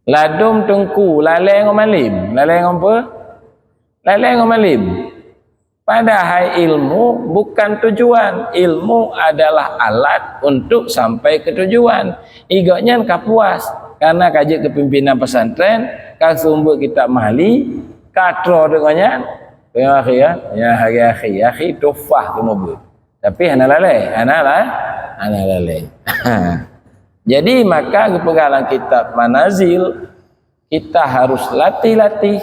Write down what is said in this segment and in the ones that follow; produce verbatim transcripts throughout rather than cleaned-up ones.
Ladôm teungku lalè ngon malem. Lalè ngon peue? Lalè ngon malem. Padahai ilmu bukan tujuan. Ilmu adalah alat untuk sampai ke tujuan. Igoe nyan ka puas. Karena ka jeuet keu pimpinan pesantren, ka seumeubeuet kitab Mahli, ka troh deungon nyan. Ya akhi, ya. Ya akhi, akhi, akhi, tuhfah seumeubeuet. Tapi hana lalè, hana la-, hana lalè. Jadi, maka geupeugah lam kitab Manazil, kita harus latih-latih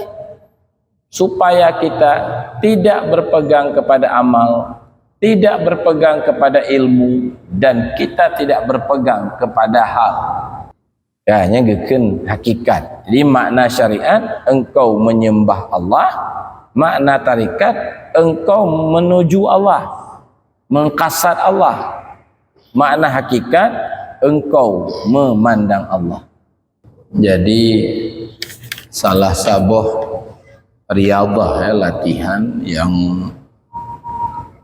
supaya kita tidak berpegang kepada amal, tidak berpegang kepada ilmu, dan kita tidak berpegang kepada hal. Ya, nyan geukheun hakikat. Jadi, makna syariat, engkau menyembah Allah, makna tarekat, engkau menuju Allah, mengkasad Allah. Makna hakikat, engkau memandang Allah. Jadi, salah saboh riyadhah, ya, latihan yang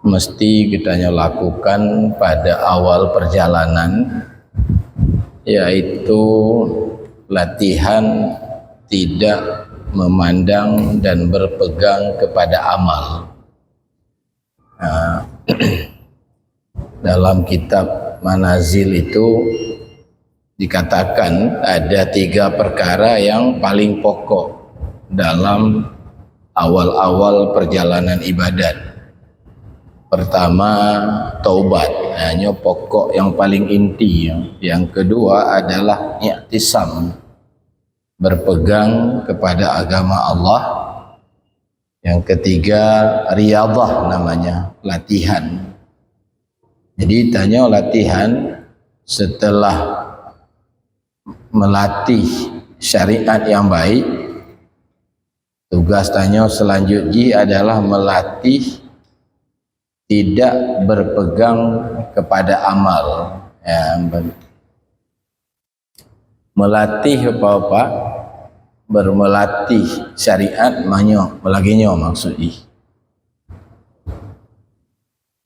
mesti geutanyoe lakukan pada awal perjalanan, yaitu latihan tidak memandang dan berpegang kepada amal. Nah, dalam kitab Manazil itu dikatakan ada tiga perkara yang paling pokok dalam awal-awal perjalanan ibadat. Pertama, taubat. Nah, nyoe pokok yang paling inti. Yang kedua adalah i'tisam, berpegang kepada agama Allah. Yang ketiga, riyadhah namanya, latihan. Jadi, tanyoe latihan setelah melatih syariat yang baik, tugas tanyoe selanjut jih adalah melatih tidak berpegang kepada amal. Ya, ber-, melatih apa-apa, bermelatih syariat, manyoe, lagèe nyoe maksud jih.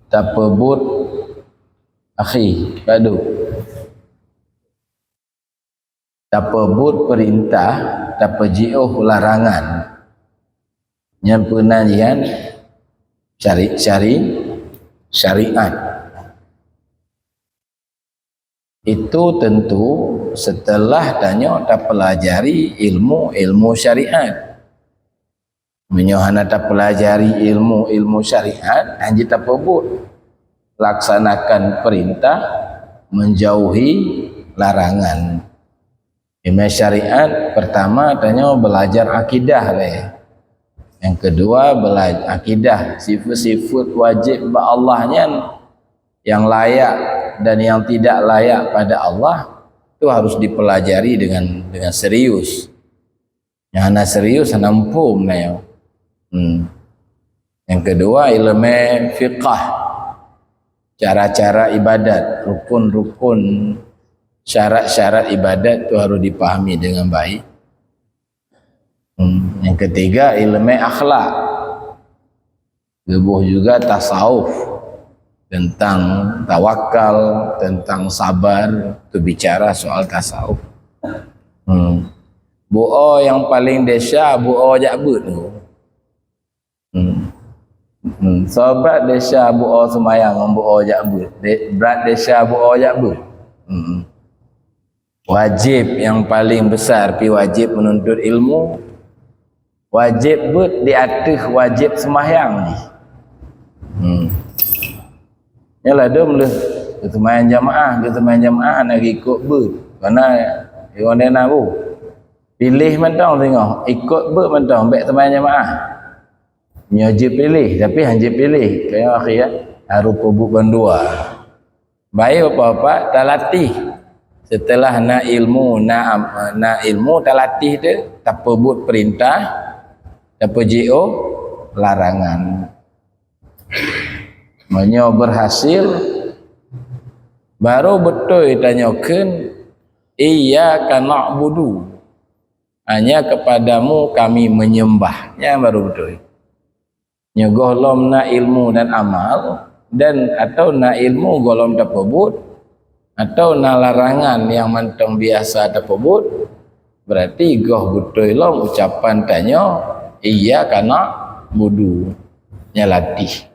Tapeubuet, akhi, padu. Tapeubuet peurintah, tapeujiôh larangan. Nyan peunan nyan syari-, syari-, syariat. Itu tentu setelah tanyoe tapeulajari ilmu-ilmu syariat. Meunyoe hana tapeulajari ilmu-ilmu syariat, hanjeuet tapeubuet. Laksanakan perintah, menjauhi larangan. Ilmu syariat, pertama, tanyoe belajar akidah lé. Yang kedua, bela-, akidah, sifat-sifat wajib bak Allah nyan, yang layak dan yang tidak layak pada Allah, tu harus dipelajari dengan, dengan serius. Nyang hana serius, hana muphom na nyoe. Hmm. Yang kedua, ilmu fiqah. Cara-cara ibadat, rukun-rukun, syarat-syarat ibadat tu harus dipahami dengan baik. Hmm. Yang ketiga, ilmu akhlak. Geuboh juga tasawuf, tentang tawakal, tentang sabar, tu bicara soal tasawuf. Hmm. Bu'oe nyang paleng desya, bu'oe jak beuet tu. Hmm. Hmm. Soe brat desya bu'oe seumayang ngon bu'oe jak beuet. De-, brat desya bu'oe jak beuet. Hmm. Wajéb nyang paleng besar pi wajéb menuntut ilmu. Wajéb beuet di ateueh wajéb seumayang jih. Hmm. Nyan ladôm lheueh geuseumayang jamaah, geuseumayang jamaah hana geukot beuet. Karena iwan na bu. Piléh mantong singoh, ikot beuet mantong, bèk seumayang jamaah. Nyoe jeuet piléh, tapi han jeuet piléh. Kayang akhé, harôh peubuet bandua. Baik, bapak-bapak, talatih. Setelah na ilmu, na am-, na ilmu talatih tu, tapeubuet peurintah, tapeujiôh larangan. Meunyoe berhasil, baru beutôi tanyoe kheun, "Iyyaka na'budu." Hanya kepadamu kami menyembah. Nyan baru beutôi. Nyoe gohlom na ilmu dan amal, dan atau na ilmu gohlom tapeubuet, atau na larangan nyang mantong biasa tapeubuet, Berarti goh beutôi lom ucapan tanyoe, "Iyyaka na'budu." Nyan latih.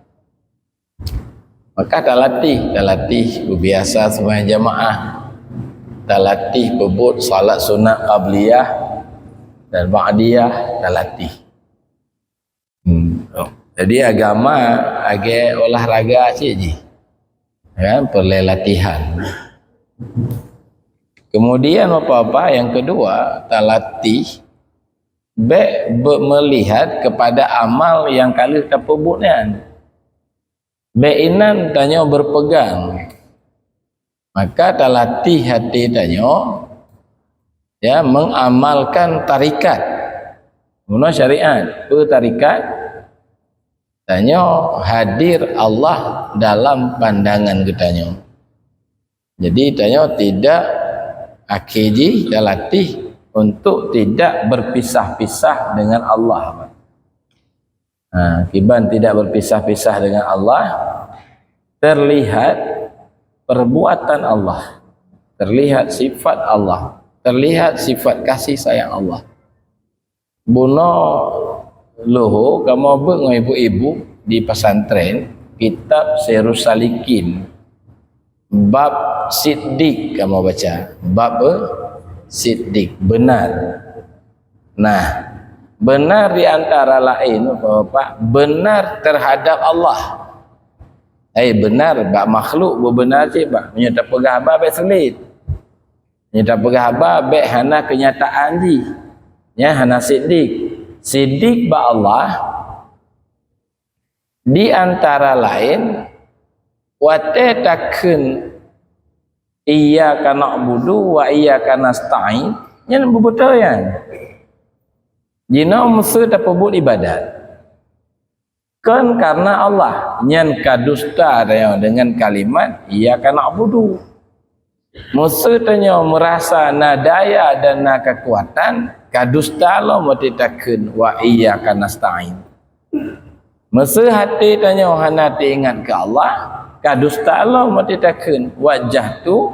Maka talatih, talatih beubiasa seumayang jamaah. Talatih peubuet salat sunat qabliyah dan ba'diyah, talatih. Hmm. Jadi agama agak olahraga cit jih. Kan, perlu latihan. Kemudian apa-apa yang kedua, talatih bèk be-, melihat kepada amal nyang ka lheueh tapeubuet nyan. Bèk inan tanyoe berpegang. Maka talatih até tanyoe, ya, mengamalkan tarikat. Bunoe syariat, peue tarikat? Tanyoe hadir Allah dalam pandangan geutanyoe. Jadi tanyoe tidak, akhé jih talatih untuk tidak berpisah-pisah dengan Allah. Ha, kiban tidak berpisah-pisah dengan Allah, terlihat perbuatan Allah, terlihat sifat Allah, terlihat sifat kasih sayang Allah. Bunoe luho kamoe beuet ngon ibu-ibu di pesantren kitab Sirus Salikin, bab siddiq kamoe baca. Bab, eh, siddiq, benar. Nah, benar di antara laén, Bapak, benar terhadap Allah. Eh, benar bak makhluk beubeuna cit, Pak. Meunyoe tapeugah haba bèk sulet. Nyan tapeugah haba bèk hana keunyataan jih. Nyan hana siddiq. Siddiq bak Allah, di antara laén, watèe takheun, "Iyyaka na'budu wa iyyaka nasta'in," nyan beubeutôi nyan. Jinoe meuseu tapeubuet ibadat. Kon karena Allah, nyan ka dusta tanyoe dengan kalimat, "Iyyaka na'budu." Meuseu tanyoe meurasa na daya dan na keukuatan, ka dusta lom watèe takheun, "Wa iyyaka nasta'in." Meuseu até tanyoe hana teuingat keu Allah, ka dusta lom watèe takheun, "Wajjahtu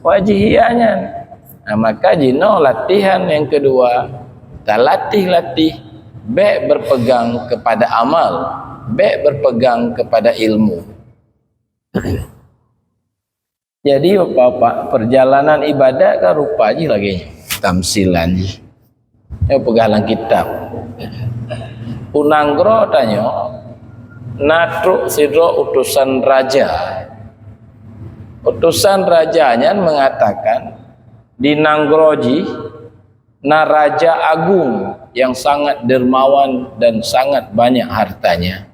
wajhiya," nyan. Nah, maka jinoe latihan nyang keudua, talatih-latih, bèk berpegang kepada amal, bèk berpegang kepada ilmu. Jadi, Bapak, perjalanan ibadat kan rupa jih lagèe nyoe, tamsilan jih. Nyoe peugah lam kitab. U nanggroe tanyoe na trok sidroe utosan raja. Utosan raja nyan mengatakan, di nanggroe jih na raja agung yang sangat dermawan dan sangat banyak hartanya.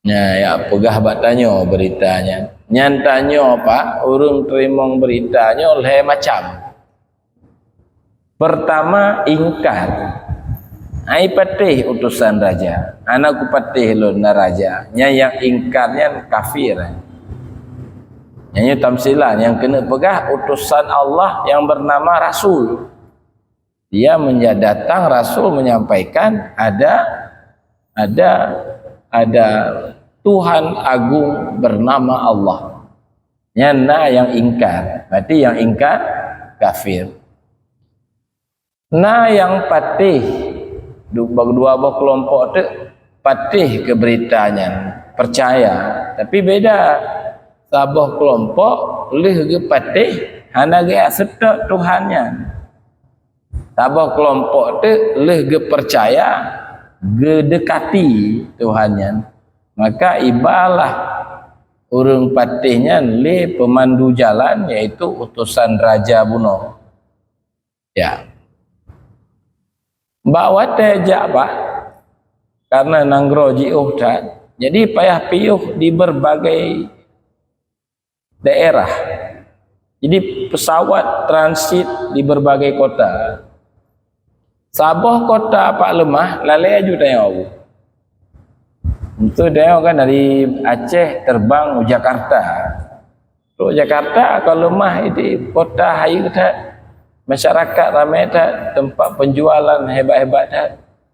Nyan, ya, peugah bak tanyoe beurita nyan. Nyan tanyoe, Pak, ureueng teurimong beurita nyoe lhèe macam. Pertama, ingkar. Ai patéh utosan raja. Hana kupatéh lôn na raja. Nyan nyang ingkar nyan kafir. Nyan nyoe tamsilan nyang keuneuk peugah utosan Allah nyang bernama Rasul. Dia menja-, datang Rasul menyampaikan ada, ada, ada Tuhan agung bernama Allah. Nyan na nyang ingkar. Berarti nyang ingkar kafir. Na nyang patéh, du-, dua boh keulompok teuk patéh keu beurita nyan, peucaya. Tapi beda. Saboh keulompok lheueh geupatéh hana geuseutôt Tuhan nyan. Saboh keulompok teuk lheueh geupeucaya, geudekati Tuhan nyan. Maka ibalah ureueng patéh nyan lé peumandu jalan, yaitu utosan raja bunoe. Ya. Bak watèe jak, Pak, karena nanggroe jiôh that, jadi payah piôh di berbagai daerah. Jadi, pesawat transit di berbagai kota. Saboh kota Pak leumah, lalè aju tanyoe. Untuk tanyoe kan dari Aceh terbang ke Jakarta. Trok Jakarta, ka leumah di kota hayeue that, masyarakat ramè that, tempat penjualan hebat-hebat that.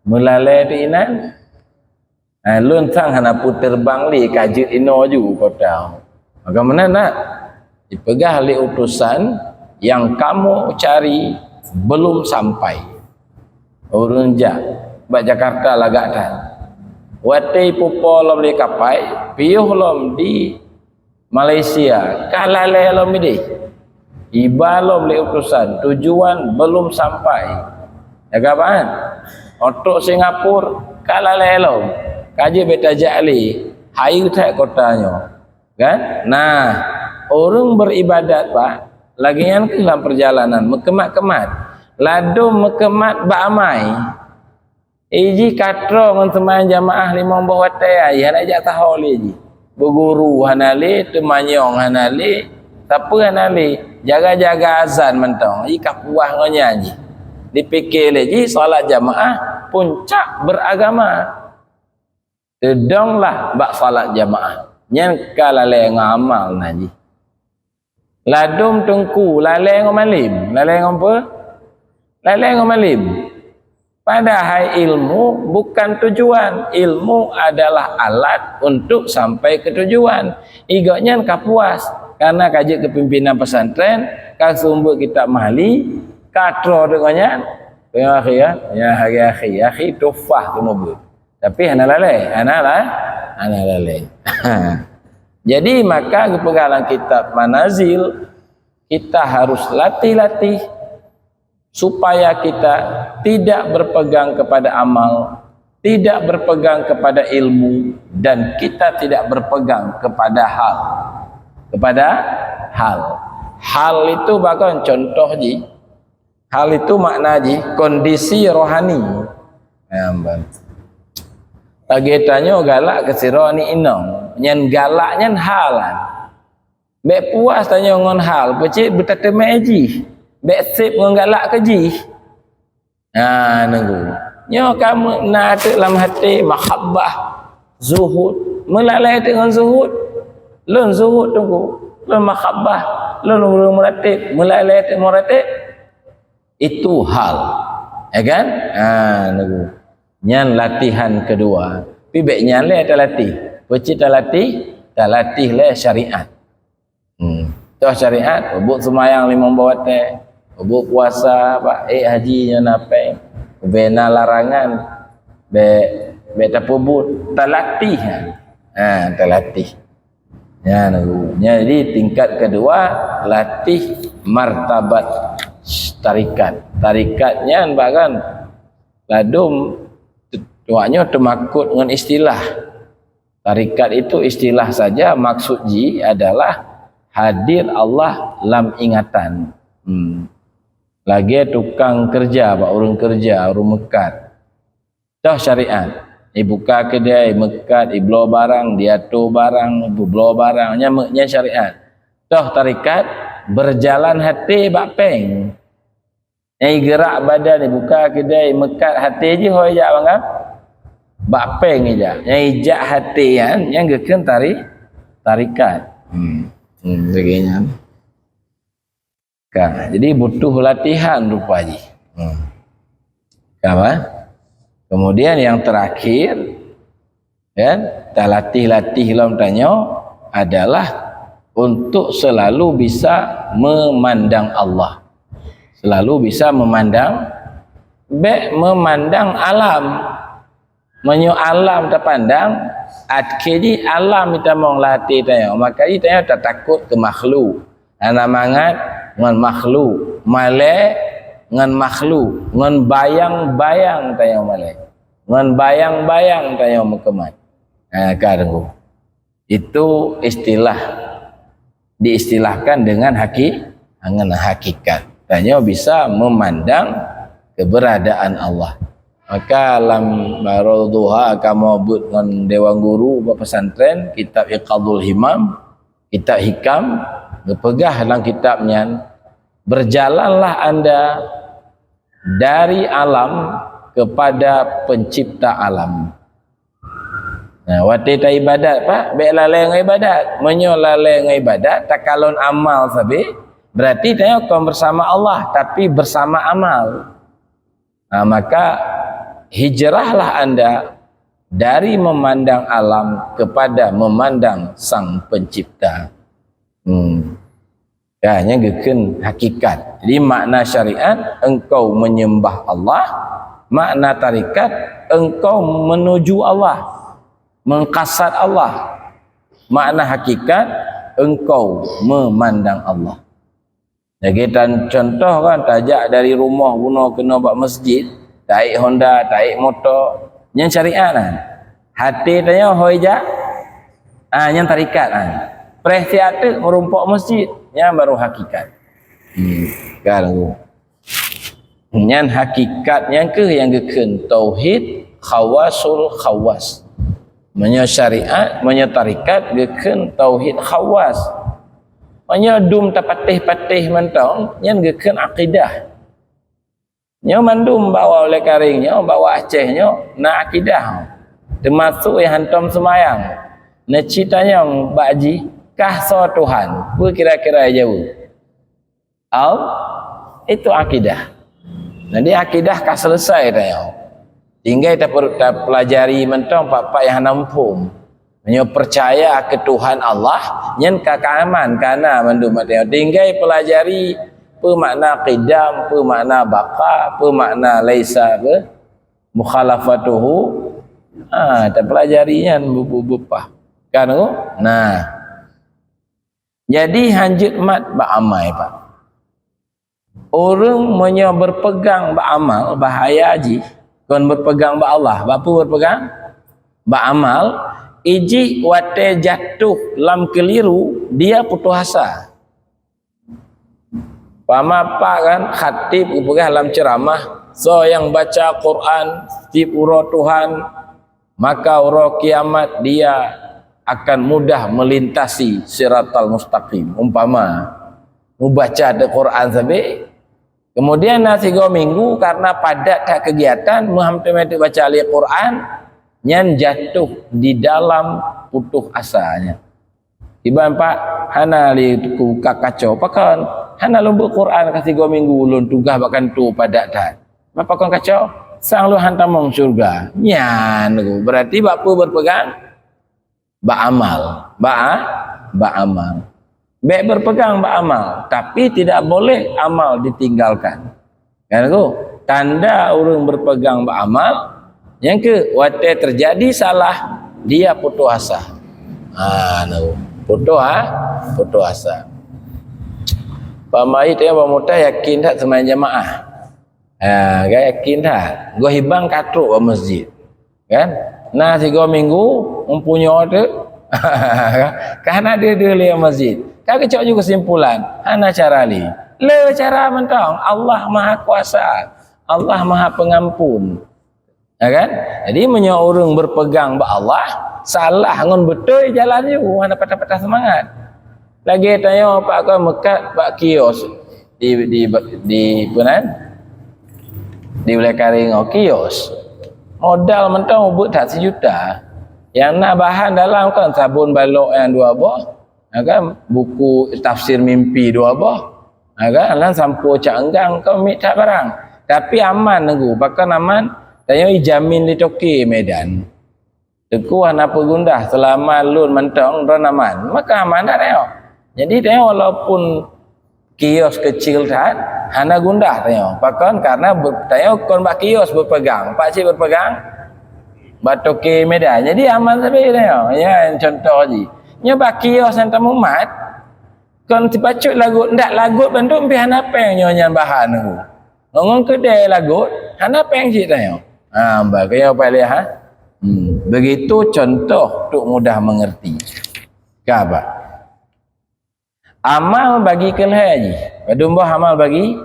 Meulalè di inan, Ha, lôn sang hana peue terbang lé ka jeuet inoe ju kota. Maka meunan na, dipeugah lé utosan, "Nyang kamoe cari Belum sampai. Ureuëng jak bak Jakarta lagak that. Watée pupo lom lé kapai, piôh lom di Malaysia, ka lalée lom idéh. Iba lom lé utusan, tujuan belum sampai. Ya kan? Untuk Singapura, ka lalée lom. Ka jeuet beta jak lé, hayeue that kota nyoe. Kan? Nah, ureuëng beribadat, Pak, lagée nyan keuh lam perjalanan, meukemat-kemat. Ladom meukemat bak amai. Iji katroe ngon seumayang jamaah limong boh watée, ai hana jak taho lé ji. Beuguru hana lé, teumanyong hana lé, sapeue hana lé, jaga-jaga azan mantong, iji ka puah ngon nyan ji. Dipike lé ji salat jamaah puncak beragama. Teudonglah bak salat jamaah. Nyan ka lalée ngon amal na ji. Ladom teungku lalée ngon malem. Lalée ngon peue? Lalée ngon malem. Padahai ilmu bukan tujuan. Ilmu adalah alat untuk sampai ke tujuan. Igok nyan ka puas. Karena ka jeuet keu pimpinan pesantren, ka seumeubeuet kitab Mahli, ka troh deungon nyan. Ya akhi, ya, ya akhi, akhi, akhi, tuhfah seumeubeuet. Tapi hana lalée, hana la-, hana lalée. Jadi, maka geupeugah lam kitab Manazil, kita harus latih-latih supaya kita tidak berpegang kepada amal, tidak berpegang kepada ilmu, dan kita tidak berpegang kepada hal. Kepada hal. Hal itu bahkan contoh ji, hal itu makna ji kondisi rohani. Nah, ban. Lagée tanyoe galak keu sidroe aneuk inong, nyan galak nyan hal. Bék puas tanyoe ngon hal, peucit beutateumé jih. Bék seb ngon galak keu jih. Nah, nunggu. Nyoe ka meu-, na teuk lam até mahabbah, zuhud. Meulalée teuk ngon zuhud. Lôn zuhud tunggu. Lôn mahabbah. Lôn ureuëng meuratéb. Meulalée teuk meuratéb. Itu hal. Ya kan? Ha, nunggu. Nyan latihan kedua. Tapi bék nyan lé talatih. Peucit talatih, talatih lé syariat. Hmm. Toh syariat, peubuet seumayang limong boh watée, peubuet puasa, bak ék haji nyoe na péng, ubena larangan, bék, bék tapeubuet, talatih. Ha, talatih. Nyan, jadi tingkat kedua, latih martabat tarikat. Tarikat nyan bahkan ladom te-, awak nyoe teumakot ngon istilah. Tarikat itu istilah saja, maksud ji adalah hadir Allah lam ingatan. Hmm. Lagée tukang kerja, bak ureuëng kerja, ureuëng meukat. Toh syariat. Ibuka keudai, meukat, ibloe barang, diatur barang, ibloe barang, nyan me-, nyan syariat. Toh tarikat, berjalan até bak péng. Nyang gerak badan, ibuka keudai, meukat, até jih ho jak bangai. Bak péng ijak. Nyang ijak até nyan, nyan geukheun tari-, tarikat. Hmm. Hmm, lagée nyan. Ka, jadi butuh latihan rupa jih. Hmm. Ka, bah? Kemudian yang terakhir, kan, talatih-latih lom tanyoe adalah untuk selalu bisa memandang Allah. Selalu bisa memandang, bék memandang alam. Meunyoe alam tapandang, akhé jih alam itamong lam até tanyoe. Maka jih tanyoe tatakot keu makhluk. Hana mangat ngon makhluk. Malée ngon makhluk. Ngon bayang-bayang tanyoe malée. Ngon bayang-bayang tanyoe meukeumai. Ha, ka deungoe. Itu istilah, diistilahkan dengan haki-, dengan hakikat. Tanyoe bisa memandang keberadaan Allah. Maka lam Baharul Duha kamoe beuet ngon Dewan Guru bak pesantren, kitab Iqadul Himam, kitab Hikam, geupeugah lam kitab nyan, "Berjalanlah anda dari alam kepada pencipta alam." Nah, watée taibadat, Pak, bék lalée ngon ibadat. Meunyoe lalée ngon ibadat, takalon amal sabe, berarti tanyoe kon bersama Allah, tapi bersama amal. Nah, maka hijrahlah anda dari memandang alam kepada memandang Sang Pencipta. Hmm. Ya, nyan geukheun hakikat. Jadi makna syariat, engkau menyembah Allah, makna tarikat, engkau menuju Allah, mengkasat Allah. Makna hakikat, engkau memandang Allah. Lagèe tan contoh kan, tajak dari rumoh bunoe keunoe bak masjid, taék honda, taék moto, nyan syariat kan. Até tanyoe ho jak, ah, nyan tarikat kan. Preh siat teuk meurumpok masjid, nyan baru hakikat. Hmm, kan. Nyan hakikat nyan keuh nyang geukheun tauhid khawasul khawas. Meunyoe syariat, meunyoe tarikat geukheun tauhid khawas. Meunyoe dum tapatéh-patéh mantong, nyan geukheun akidah. Nyoe mandum bak Ulèe Karéng nyoe, bak Aceh nyoe na akidah. Teumasuk nyang hantom seumayang. Neuci tanyong bak jih, kah soe Tuhan? Peue kira-kira jaweueb? Al, itu akidah. Jadi akidah ka selesai tanyoe. Tinggai taper-, tapelajari mantong pat-pat nyang hana muphom. Meunyoe peucaya keu Tuhan Allah, nyan ka, ka aman, ka na mandum maté. Tinggai pelajari peue makna qidam, peue makna baqa, peue makna laisa, peue mukhalafatuhu. Ha, tapelajari nyan bu-, bu-, bupah. Kan tu? Nah. Jadi hanjeuet mat bak amai, Pak. Ureuëng meunyoe berpegang bak amal, bahaya jih. Kon berpegang bak Allah, bak peue berpegang? Bak amal, ijih watèe jatuh lam keliru, dia putus asa. Pama pak kan, khatib geupeugah lam ceramah, soe nyang baca Quran tiep uroe Tuhan, maka uroe kiamat dia akan mudah melintasi siratal mustaqim. Umpama, mubaca di Quran sabe, kemudian na sigoe minggu karena padat that kegiatan, meuham teumé baca lé Quran, nyan jatuh di dalam putus asanya. Iban pak hana lé kuka kaco, pakon hana lôn beuet Quran ka sigoe minggu lôn tugaih bak kanto padat that. Pakon kaco, sang lôn han tamong syurga. Nyan ku, berarti bak peue berpegang? Bak amal. Bak a-, bak amal. Bèk berpegang bak amal, tapi tidak boleh amal ditinggalkan. Kan tu? Tanda ureuëng berpegang bak amal, nyang keu watèe terjadi salah, dia putus asa. Ha, tu. Putus a-, putus asa. Pamaik teuh bak mutah yakin that seumayang jamaah. Ha, ka yakin that. Goh hibang ka trok bak masjid. Kan? Na sigoe minggu, mempunyoi tu. Ka hana deuh-deuh lé masjid. Ka geucok ju kesimpulan, hana cara lé. Le cara mantong, Allah Maha Kuasa. Allah Maha Pengampun. Ya kan? Jadi meunyoe ureuëng berpegang bak Allah, salah ngon beutôi jalan ju, hana patah-patah semangat. Lagèe tanyoe pak kon meukat bak kios di, di, di peue nan? Di Ulèe Karéng kios. Modal mantong ubeuet that sijuta. Nyang na bahan dalam kan sabon balok nyang dua boh, ya kan? Buku tafsir mimpi dua boh, ya kan? Lan sampo cak enggang kon miet that barang. Tapi aman nunggu, pakon aman? Tanyoe ijamin di toke Medan. Teungku hana peugundah seulama lôn mantong droe aman. Maka aman that tanyoe. Jadi tanyoe walaupun kios keucil that, hana gundah tanyoe. Pakon? Karena be-, tanyoe kon bak kios berpegang. Pak cit berpegang? Bak toke Medan. Jadi aman sabe tanyoe. Ya, contoh jih. Nyoe bak kios nyang tamumat, kon sipacut lagot, ndak lagot bandum pih hana péng nyoe nyan bahan tu. Ngon keudè lagot, hana péng cit tanyoe. Ha, bah, keu nyoe paléh, ha. Hmm, begitu contoh untuk mudah mengerti. Ka bah. Amal bagi keu lhèe jih. Padum boh amal bagi?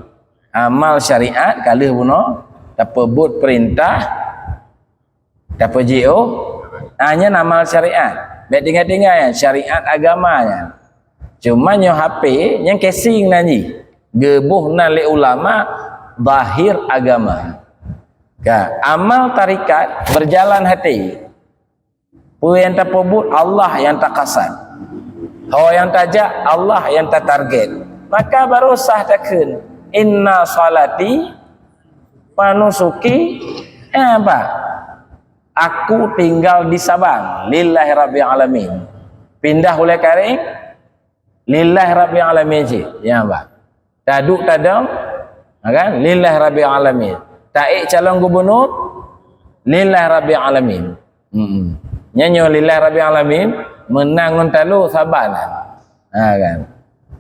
Amal syariat ka lheueh bunoe, tapeubuet peurintah, tapeujiôh, ha, nyan amal syariat. Bèk tinggai-tinggai nyan, syariat agama nyan. Cuma nyoe H P, nyan casing nan jih. Geuboh nan lé ulama, zahir agama. Ka, amal tarikat berjalan hati. Peue nyang tapeubuet, Allah nyang takasat. Ho nyang tajak, Allah nyang tatarget. Maka baru sah takheun, "Inna salati wa nusuki," eh, apa? "Aku tinggal di Sabang, lillahi rabbil alamin." Pindah Ulèe Karéng, Lillahi Rabbil Alamin cit. Ya, bah. Taduek tadong, ha kan? Lillahi Rabbil Alamin. Taék calon gubunur, Lillahi Rabbil Alamin. Hmm. Nyan nyoe Lillahi Rabbil Alamin, meunang ngon talo saban. Ha kan?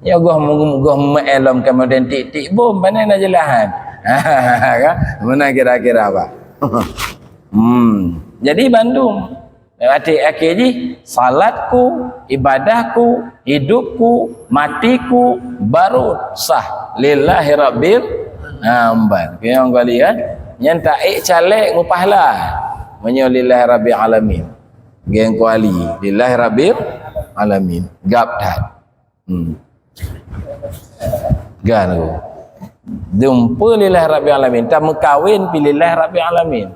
Ya goh mu-, goh meu'é lom kemudian tik-tik bom, bana na jeulahan. Ha kan? Meunan kira-kira, bah. Hmm. Jadi bandum. Até akhé jih, salatku, ibadahku, hidupku, matiku, baru sah. Lillahi Rabbil Amban. Kuyang kali kan? Nyan taék calék ngon pahala. Meunyoe lillahi Rabbil Alamin. Geng kuali. Lillahi Rabbil Alamin. Gap that. Hmm. Gan aku. Jumpa lillahi Rabbil Alamin. Tak meukawen pi lillahi Rabbil Alamin.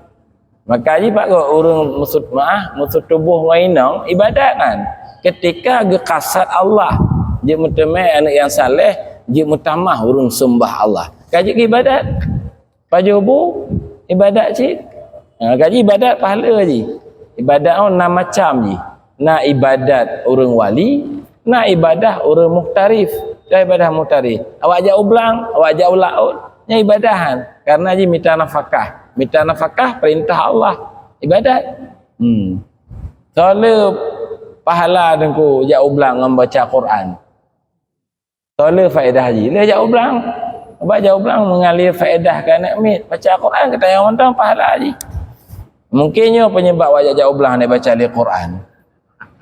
Maka jih bak goe ureuëng meusut maah, meusut tuboh ngon inong, ibadat kan. Ketika geukasat Allah, jeuet meuteumé aneuëk nyang saleh, jeuet meutamah ureuëng seumbah Allah. Ka jeuet keu ibadat. Pajoh bu, ibadat cit. Ha, ka jih ibadat pahala jih. Ibadat oh na macam jih. Na ibadat ureuëng wali, na ibadah ureuëng muhtarif. Ka ibadah muhtarif. Awak jak u blang, awak jak u laôt, nyan ibadahan. Karena jih mita nafakah. Mita nafakah perintah Allah. Ibadat. Hmm. Soal pahala teungku jak u blang ngon baca Quran. Toh le faedah jih. Le jak u blang. Bak jak u blang mengalir faedah keu aneuk miet. Baca Quran keu tayang mantong pahala jih. Mungkin nyoe penyebab wajak jak u blang ni baca le Quran.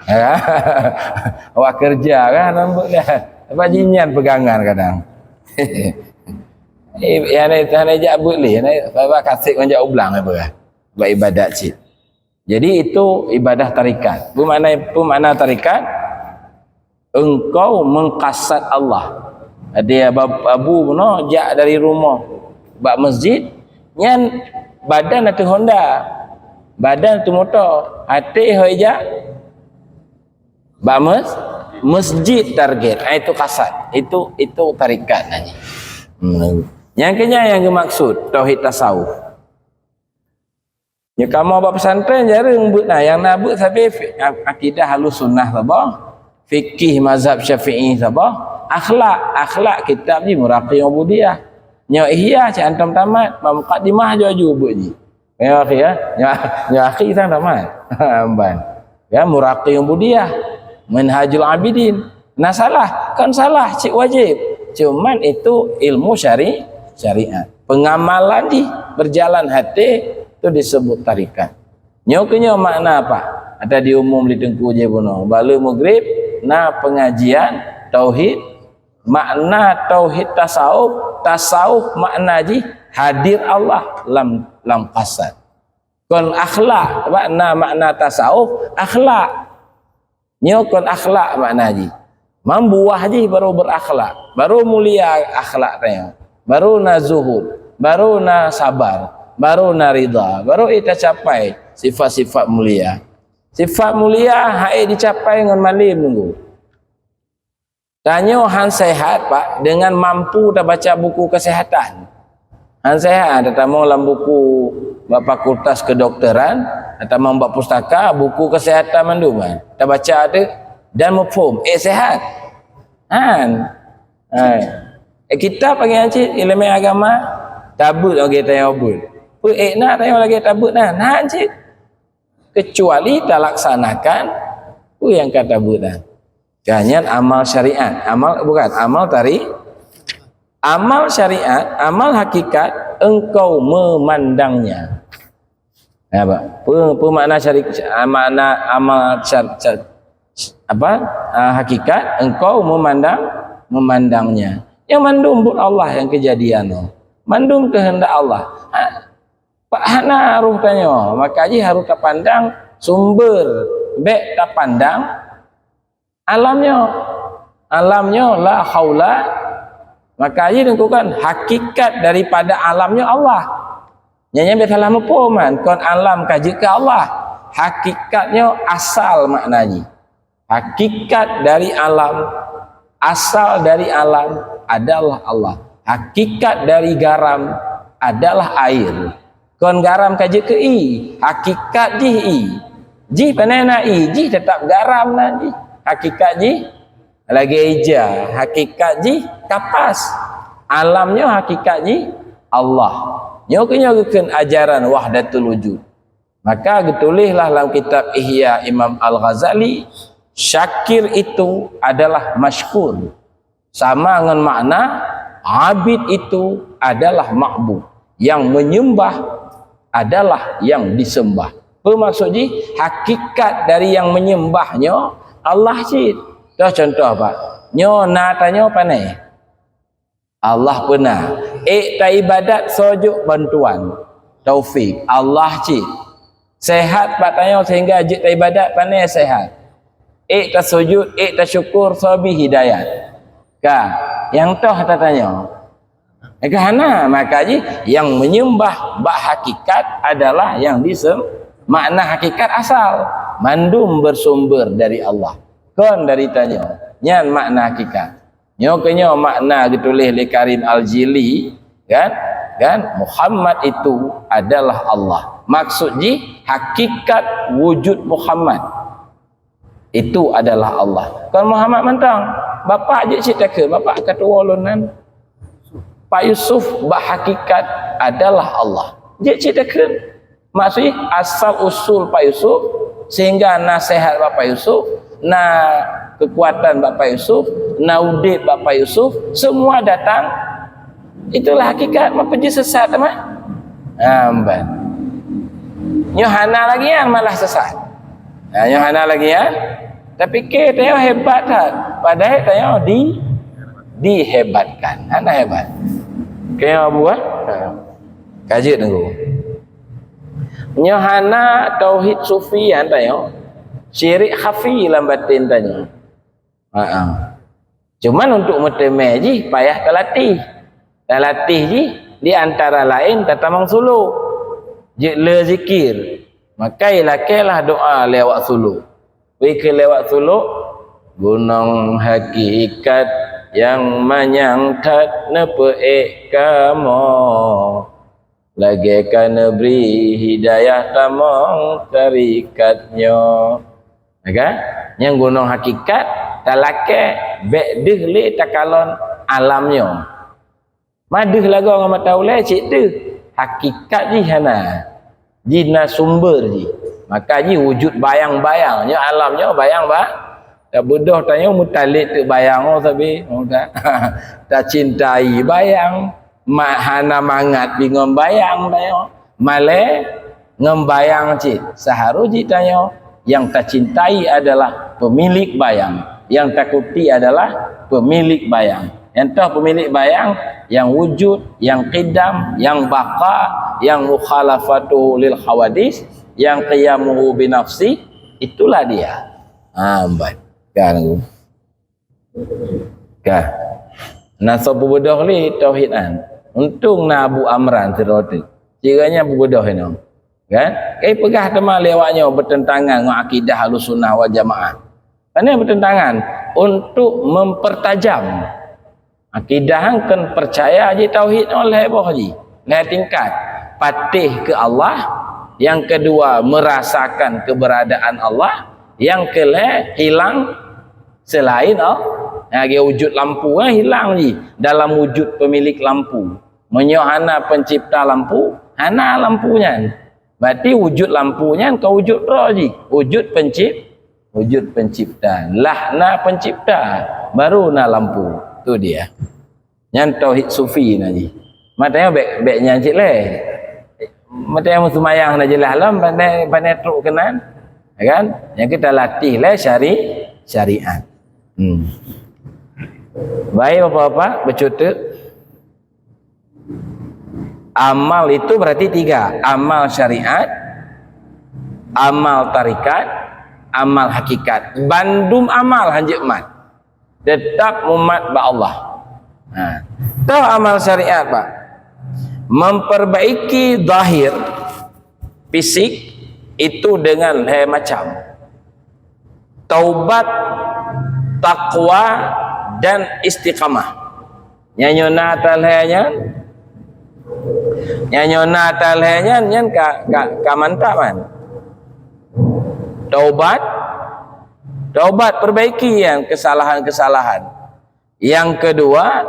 Ya. Awak kerja kan lambek dah. Sebab jih nyan pegangan kadang. Eh, ya ni, ni jak buet le, ni bak kasek ngon jak u blang apa. Buat ibadat cit. Jadi itu ibadah tarikat. Apa makna, apa makna tarikat? Engkau mengkasat Allah. Ada abu bunoe jak dari rumah bak masjid, nyan badan ateueh honda, badan ateueh moto, até hoi jak bak mes, masjid target. Ah, itu kasat. Itu itu tarikat nanya. Hmm. Yang kenyang yang dimaksud tauhid tasawuf. Nyoe kamoe bak pesantren jareueng beuet na, nyang na beuet sabe fi-, a-, akidah Ahlussunnah saboh, fikih mazhab Syafi'i saboh, akhlak, akhlak kitab jih Muraqi Ubudiyah. Nyoe Ihya cit antom tamat, bak mukadimah aju-aju beuet jih. Nyoe akhi ya, nyoe, nyoe akhi sang tamat. Amban. Ya, Muraqi Ubudiyah, Minhajul Abidin. Nah salah, kan salah, cit wajib. Cuman itu ilmu syari-, syariat. Pengamalan jih berjalan hati tu disebut tarikat. Nyoe keu nyoe makna apa? Ada diumum di teungku je bunoe. Bala maghrib na pengajian tauhid, makna tauhid tasawuf, tasawuf makna jih hadir Allah lam lam kasat. Kon akhlak, sebab na makna tasawuf akhlak. Nyoe kon akhlak makna jih. Mambuah jih baru berakhlak, baru mulia akhlak tanyoe, baru na zuhud, baru na sabar, baru na ridha, baru ita capai sifat-sifat mulia. Sifat mulia hai dicapai ngon malem nunggu. Tanyoe han sehat, Pak, dengan mampu tabaca buku kesehatan. Han sehat, tatamong lam buku bak fakultas kedokteran, tatamong bak pustaka, buku kesehatan mandum kan. Tabaca tu dan muphom, eh sehat. Han. Hai. Eh, kitab lagi cit ilmu agama, tabeuet lagi tanyoe beuet. Peu eh na tanyoe lagi tabeuet na, han cit. Kecuali talaksanakan peue nyang ka tabeuet nyan. Ka nyan amal syariat, amal bukan, amal tari, amal syariat, amal hakikat engkau memandangnya. Ya, Pak. Pe, pe makna syari-, makna amal syar-, syar-, apa? Ah, hakikat engkau memandang, memandangnya. Yang mandum buet Allah yang kejadian tu. Mandum kehendak Allah. Ha, Pak hana harôh tanyoe, maka jih harôh tapandang sumber, bék tapandang alam nyoe. Alam nyoe la haula, maka jih diukeue kan hakikat daripada alam nyoe Allah. Nyan nyan bék salah muphom kan, kon alam ka jeuet keu Allah. Hakikat nyoe asal makna jih. Hakikat dari alam, asal dari alam adalah Allah. Hakikat dari garam adalah air. Kon garam ka jeuet keu ie, hakikat jih ie. Jih panai na ie, jih tetap garam na jih. Hakikat jih Lagée ija, hakikat jih kapas. Alam nyoe hakikat jih Allah. Nyoe keuh nyoe geukheun ajaran wahdatul wujud. Maka geutuléh lah lam kitab Ihya Imam Al-Ghazali, syakir itu adalah masykur. Sama ngon makna abid itu adalah ma'bud. Yang menyembah adalah yang disembah. Peue maksud jih? Hakikat dari yang menyembah nyoe Allah cit. Toh contoh, Pak. Nyoe na tanyoe pane? Allah peuna. Ék taibadat soe jok bantuan, taufik, Allah cit. Sehat bak tanyoe sehingga jeuet taibadat, pane sehat. Ék tasujud, ék tasyukur, soe bi hidayat. Ka, nyang toh tatanyoe. Ka hana, maka jih yang menyembah bak hakikat adalah yang disem-, makna hakikat asal. Mandum bersumber dari Allah. Kon dari tanyoe. Nyan makna hakikat. Nyoe keuh nyoe makna geutuléh lé Karim Al-Jili, kan? Kan? Muhammad itu adalah Allah. Maksud jih, hakikat wujud Muhammad itu adalah Allah. Kon Muhammad mantong. Bapak jeuet cit takheun, bapak ka tuwoe lôn nan. Pak Yusuf bak hakikat adalah Allah. Jeuet cit takheun. Maksud jih, asal usul Pak Yusuf, sehingga na sehat bak Pak Yusuf, na kekuatan bak Pak Yusuf, na udeb bak Pak Yusuf, semua datang, itulah hakikat, meupeujeuet sesat teuma. Amban. Nyoe hana lagi nyan malah sesat. Ha, nyoe hana lagi nyan. Tapi ke tanyoe hebat that. Padahai tanyoe di, dihebatkan. Hana hebat. Ke nyoe Abu, ha? Ka jeuet teungku. Nyoe hana tauhid sufi nyan tanyoe. Syirik khafi lam batin tanyoe. Ha, ha. Cuman untuk meuteumé jih payah talatih. Talatih jih di antara laén tatamong suluk. Jeuet le zikir. Maka ilakée lah doa lewat suluk. Wéh keu lewat suluk, gunong hakikat nyang manyang that neupeuék kamoe. Lagée ka neubri hidayah tamong tarikat nyoe. Ya kan? Nyang gunong hakikat, talakée bék deuh lé takalon alam nyoe. Madeuh lagoe ngon mata ulée cit deuh. Hakikat jih hana. Jih na sumber jih. Maka jih wujud bayang-bayang. Nyoe alam nyoe bayang ba-, tabeudôh tanyoe meutalét teuk bayang, oh, sabe. Oh, ta-, tacintai bayang. Ma-, hana mangat bingon bayang tanyoe. Malée ngon bayang cit. Seuharôh jih tanyoe, nyang tacintai adalah pemilik bayang, nyang takuti adalah pemilik bayang. Nyang toh pemilik bayang, nyang wujud, nyang qidam, nyang baqa, nyang mukhalafatuhu lil hawadis, nyang qiyamuhu binafsi, itulah dia. Ha, amban. Kan. Ka. Na soe peubeudôh lé tauhid nyan. Untông na Abu Amran sidroe teuk. Cit gobnyan peubeudôh inoe. Kan? Kai peugah teuma lé awak nyoe beuteuntangan ngon akidah Ahlussunnah wal Jamaah. Pane beuteuntangan? Untuk mempertajam akidah nyan, kon peucaya jih tauhid nyoe lhée boh jih, lhée tingkat. Patéh keu Allah, nyang keudua merasakan keberadaan Allah, nyang keulhée hilang selain Allah. Lagée wujud lampu, eh, hilang jih dalam wujud pemilik lampu. Meunyoe hana pencipta lampu, hana lampu nyan. Berarti wujud lampu nyan kon wujud droe jih, wujud pencip-, wujud pencipta. Lah na pencipta, baru na lampu. Tu dia. Nyan tauhid sufi na jih. Maté bék, bék nyan cit lé. Maté meuseumayang na jeulaih lom, pane, pane trok keunan. Ya kan? Nyang kita latih lé syari-, syariat. Hmm. Baik, Bapak-bapak, beucuteuk. Amal itu berarti tiga. Amal syariat, amal tarikat, amal hakikat. Bandum amal hanjeuet mat. Tetap mumat bak Allah. Ha. Toh amal syariat, Pak. Memperbaiki zahir, fisik, itu dengan lhée macam. Taubat, takwa, dan istiqamah. Nyang nyoe na talhée nyan. Nyang nyoe na talhée nyan, nyan ka, ka, ka mantap kan. Taubat, Taubat, perbaiki nyan kesalahan-kesalahan. Yang kedua,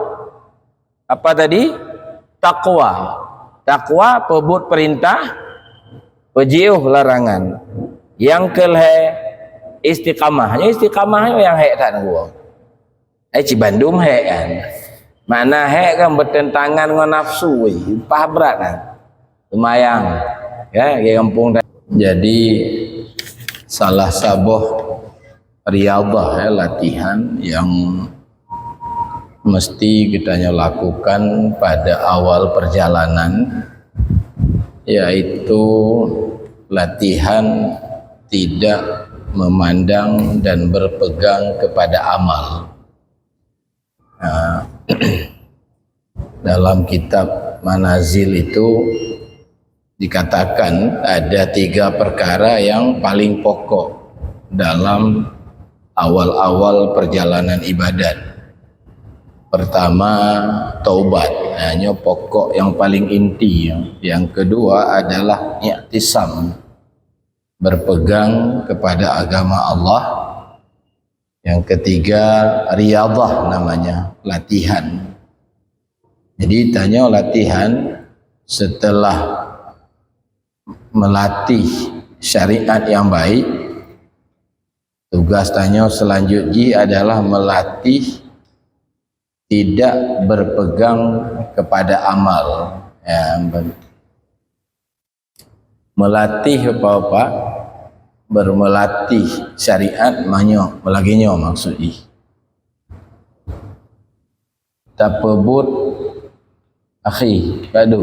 apa tadi? Takwa. Takwa, peubuet perintah, peujiôh larangan. Yang kelhée, istiqamah. Nyoe istiqamah nyoe nyang hék that nyoe. Eh, cibandum hék kan. Makna hék kan bertentangan ngon nafsu, weh, pah brat kan. Lumayan. Ya, di kampung. Jadi, salah saboh riyadhah, ya, latihan yang mesti kita lakukan pada awal perjalanan, yaitu latihan tidak memandang dan berpegang kepada amal. Nah, dalam kitab Manazil itu dikatakan ada tiga perkara yang paling pokok dalam awal-awal perjalanan ibadat. Pertama, taubat. Nah, nyoe pokok yang paling inti. Yang kedua adalah iktisam, berpegang kepada agama Allah. Yang ketiga, riyadhah namanya, latihan. Jadi, tanyoe latihan setelah melatih syariat yang baik, tugas tanyoe selanjut jih adalah melatih tidak berpegang kepada amal. Ya, melatih apa-apa, bermelatih syariat, manyoe, lagée nyoe maksud jih. Tapeubuet, akhi, padu.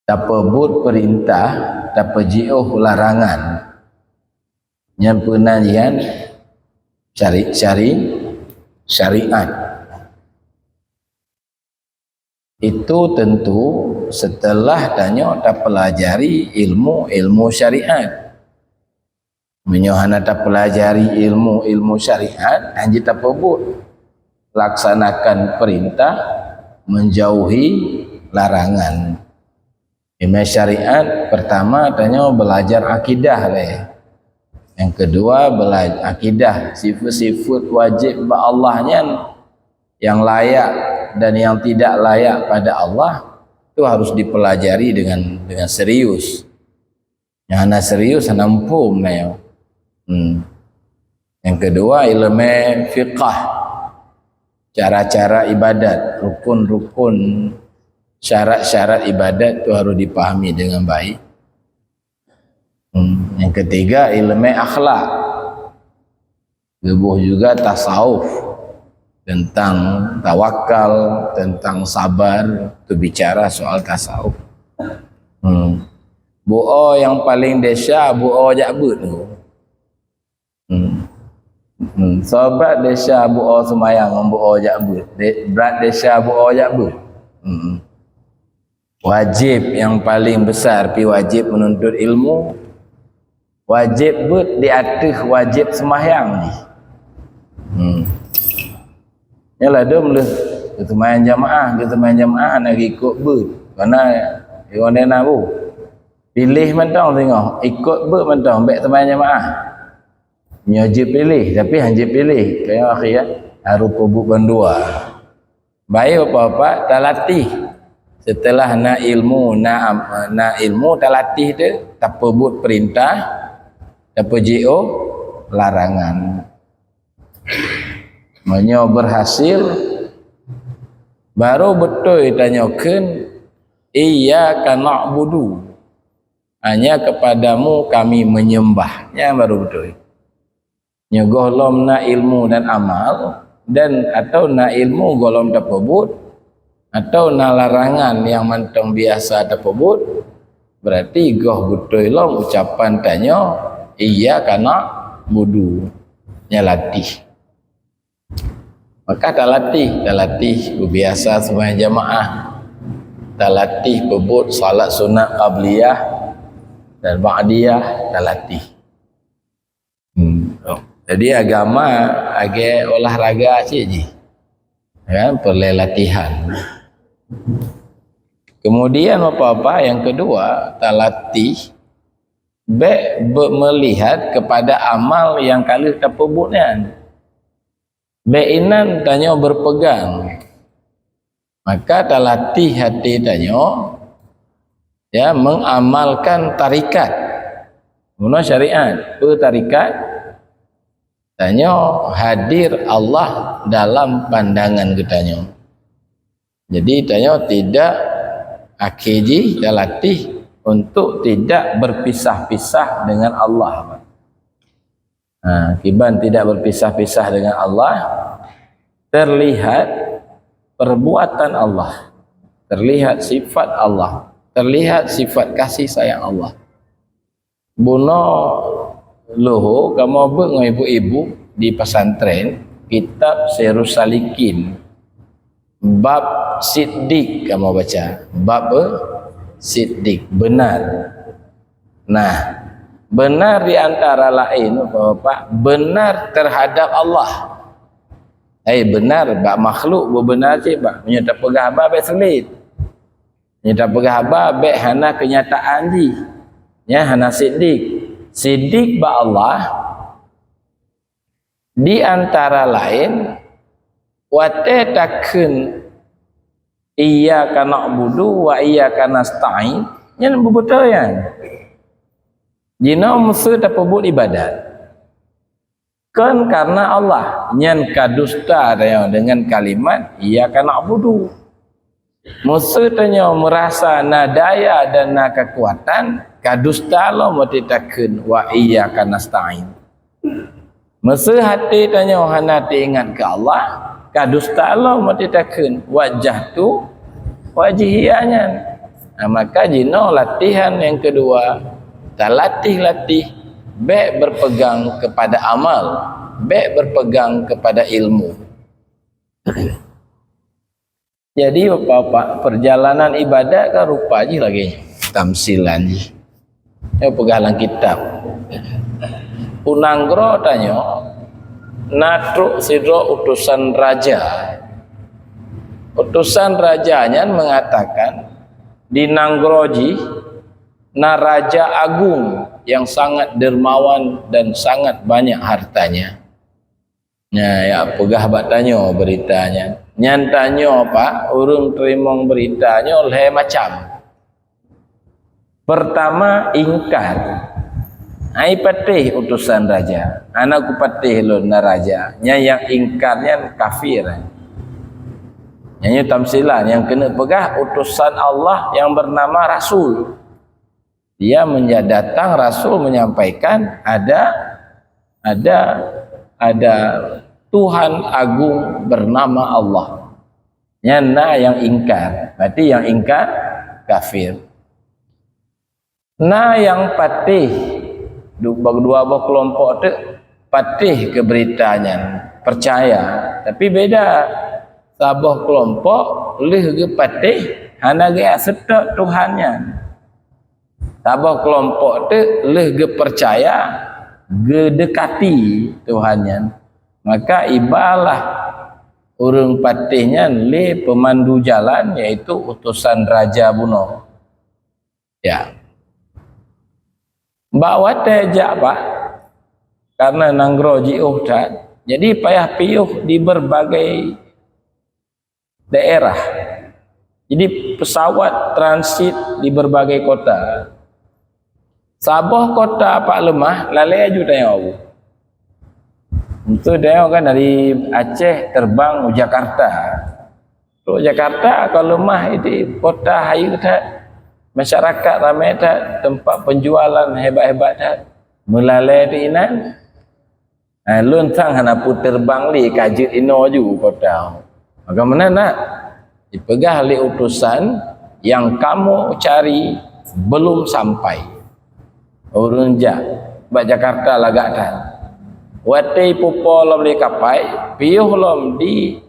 Tapeubuet perintah, tapeujiôh larangan. Nyan peunan nyan syari-, syari-, syariat. Itu tentu setelah tanyoe tapelajari ilmu-ilmu syariat. Meunyoe hana tapelajari ilmu-ilmu syariat, hana tapeubuet. Laksanakan perintah, menjauhi larangan. Ilmu syariat, pertama, tanyoe belajar akidah lé. Yang kedua, bela-, akidah, sifat-sifat wajib bak Allah nyan, yang layak dan yang tidak layak pada Allah, tu harus dipelajari dengan, dengan serius. Nyang hana serius, hana muphom na nyoe. Hmm. Yang kedua, ilmu fiqah. Cara-cara ibadat, rukun-rukun, syarat-syarat ibadat tu harus dipahami dengan baik. Hmm. Yang ketiga, ilmu akhlak. Leubeh juga tasawuf, tentang tawakal, tentang sabar, tu bicara soal tasawuf. Hmm. Bu'oe nyang paléng desya, bu'oe jak beuet tu. Hmm. Hmm. Sahabat desya bu'oe seumayang ngon bu'oe jak beuet. De-, brat desya bu'oe jak beuet. Hmm. Wajib nyang paléng besar pi wajib menuntut ilmu. Wajib beuet di ateueh wajib seumayang jih. Hmm. Nyan ladôm lheueh geuseumayang jamaah, geuseumayang jamaah hana geukot beuet. Karena iwan na bu. Piléh mantong singoh, ikot beuet mantong, bék seumayang jamaah. Nyoe jeuet piléh, tapi han jeuet piléh. Kayang akhé ya, harôh peubuet bandua. Baik, bapak-bapak, talatih. Setelah na ilmu, na am-, na ilmu, talatih tu, tapeubuet perintah, tapeujiôh larangan. Meunyoe berhasil, baru beutôi tanyoe kheun, "Iyyaka na'budu." Hanya kepadamu kami menyembah. Nyan baru beutôi. Nyoe gohlom na ilmu dan amal, dan atau na ilmu gohlom tapeubuet, atau na larangan nyang mantong biasa tapeubuet, berarti goh beutôi lom ucapan tanyoe, "Iyyaka na'budu." Nyan latih. Maka talatih, talatih beubiasa seumayang jamaah, talatih peubuet salat sunat qabliyah dan ba'diyah, talatih. Hmm. Jadi agama agak olahraga cit jih. Ya, perlu latihan. Kemudian apa-apa yang kedua, talatih Bék be-, melihat kepada amal nyang ka lheueh tapeubuet nyan. Bék inan tanyoe berpegang. Maka talatih até tanyoe, ya, mengamalkan tarikat. Bunoe syariat, peue tarikat? Tanyoe hadir Allah dalam pandangan geutanyoe. Jadi, tanyoe tidak, akhé jih talatih untuk tidak berpisah-pisah dengan Allah. Ha, kiban tidak berpisah-pisah dengan Allah, terlihat perbuatan Allah, terlihat sifat Allah, terlihat sifat kasih sayang Allah. Bunoe luho kamoe beuet ngon ibu-ibu di pesantren kitab Sirus Salikin, bab siddiq kamoe baca. Bab, eh, siddiq, benar. Nah, benar di antara laén, Bapak, benar terhadap Allah. Eh, benar bak makhluk, beubenar cit bak. Meunyoe tapeugah haba bék sulet. Meunyoe tapeugah haba bék hana keunyataan jih. Nyan hana siddiq. Siddiq bak Allah, di antara laén, watée takheun, "Iyyaka na'budu wa iyyaka nasta'in," nyan beubeutôi nyan. Jinoe meuseu tapeubuet ibadat. Kon karena Allah, nyan ka dusta tanyoe dengan kalimat, "Iyyaka na'budu." Meuseu tanyoe meurasa na daya dan na kekuatan, ka dusta lom watée takheun, "Wa iyyaka nasta'in." Meuseu até tanyoe hana teuingat keu Allah, ka dusta lom watée takheun, "Wajjahtu wajhiya," nyan. Nah, maka jinoe latihan nyang keudua, talatih-latih, bék berpegang kepada amal, bék berpegang kepada ilmu. Jadi, Bapak, perjalanan ibadat kan rupa jih lagée nyoe, tamsilan jih. Nyoe peugah lam kitab. U nanggroe tanyoe na trok sidroe utosan raja. Utosan raja nyan mengatakan, di nanggroe jih na raja agung yang sangat dermawan dan sangat banyak hartanya. Nyan, ya, peugah bak tanyoe beurita nyan. Nyan tanyoe, Pak, ureuëng teurimong beurita nyoe lhée macam. Pertama, ingkar. Ai patéh utosan raja. Hana kupatéh lôn na raja. Nyan nyang ingkar nyan kafir. Nyan nyoe tamsilan nyang keuneuk peugah utosan Allah nyang bernama Rasul. Dia menja-, datang Rasul menyampaikan ada, ada, ada Tuhan agung bernama Allah. Nyan na nyang ingkar. Berarti nyang ingkar kafir. Na nyang patéh, du-, dua boh keulompok teuk patéh keu beurita nyan, percaya. Tapi beda. Saboh keulompok lheueh geupatéh hana geuyak seutôt Tuhan nyan. Saboh keulompok teuk lheueh geupeucaya, geudekati Tuhan nyan. Maka ibalah ureuëng patéh nyan lé peumandu jalan, yaitu utosan raja bunoe. Ya. Bak watée jak, Pak, karena nanggroe jiôh that, jadi payah piôh di berbagai daerah. Jadi, pesawat transit di berbagai kota. Saboh kota Pak leumah, lalée aju tanyoe. Untuk tanyoe kan dari Aceh terbang ke Jakarta. Untuk Jakarta, kalau leumah itu kota hayeue that, masyarakat ramai that, tempat penjualan hebat-hebat that. Meulalée di inan, Ha, lôn sang hana peue terbang lé ka jeuet inoe ju u kota. Maka meunan na, dipeugah lé utosan, "Yang kamu cari belum sampai." Ureuëng jak bak Jakarta lagak that. Watée ipupo lom lé kapai, piôh lom di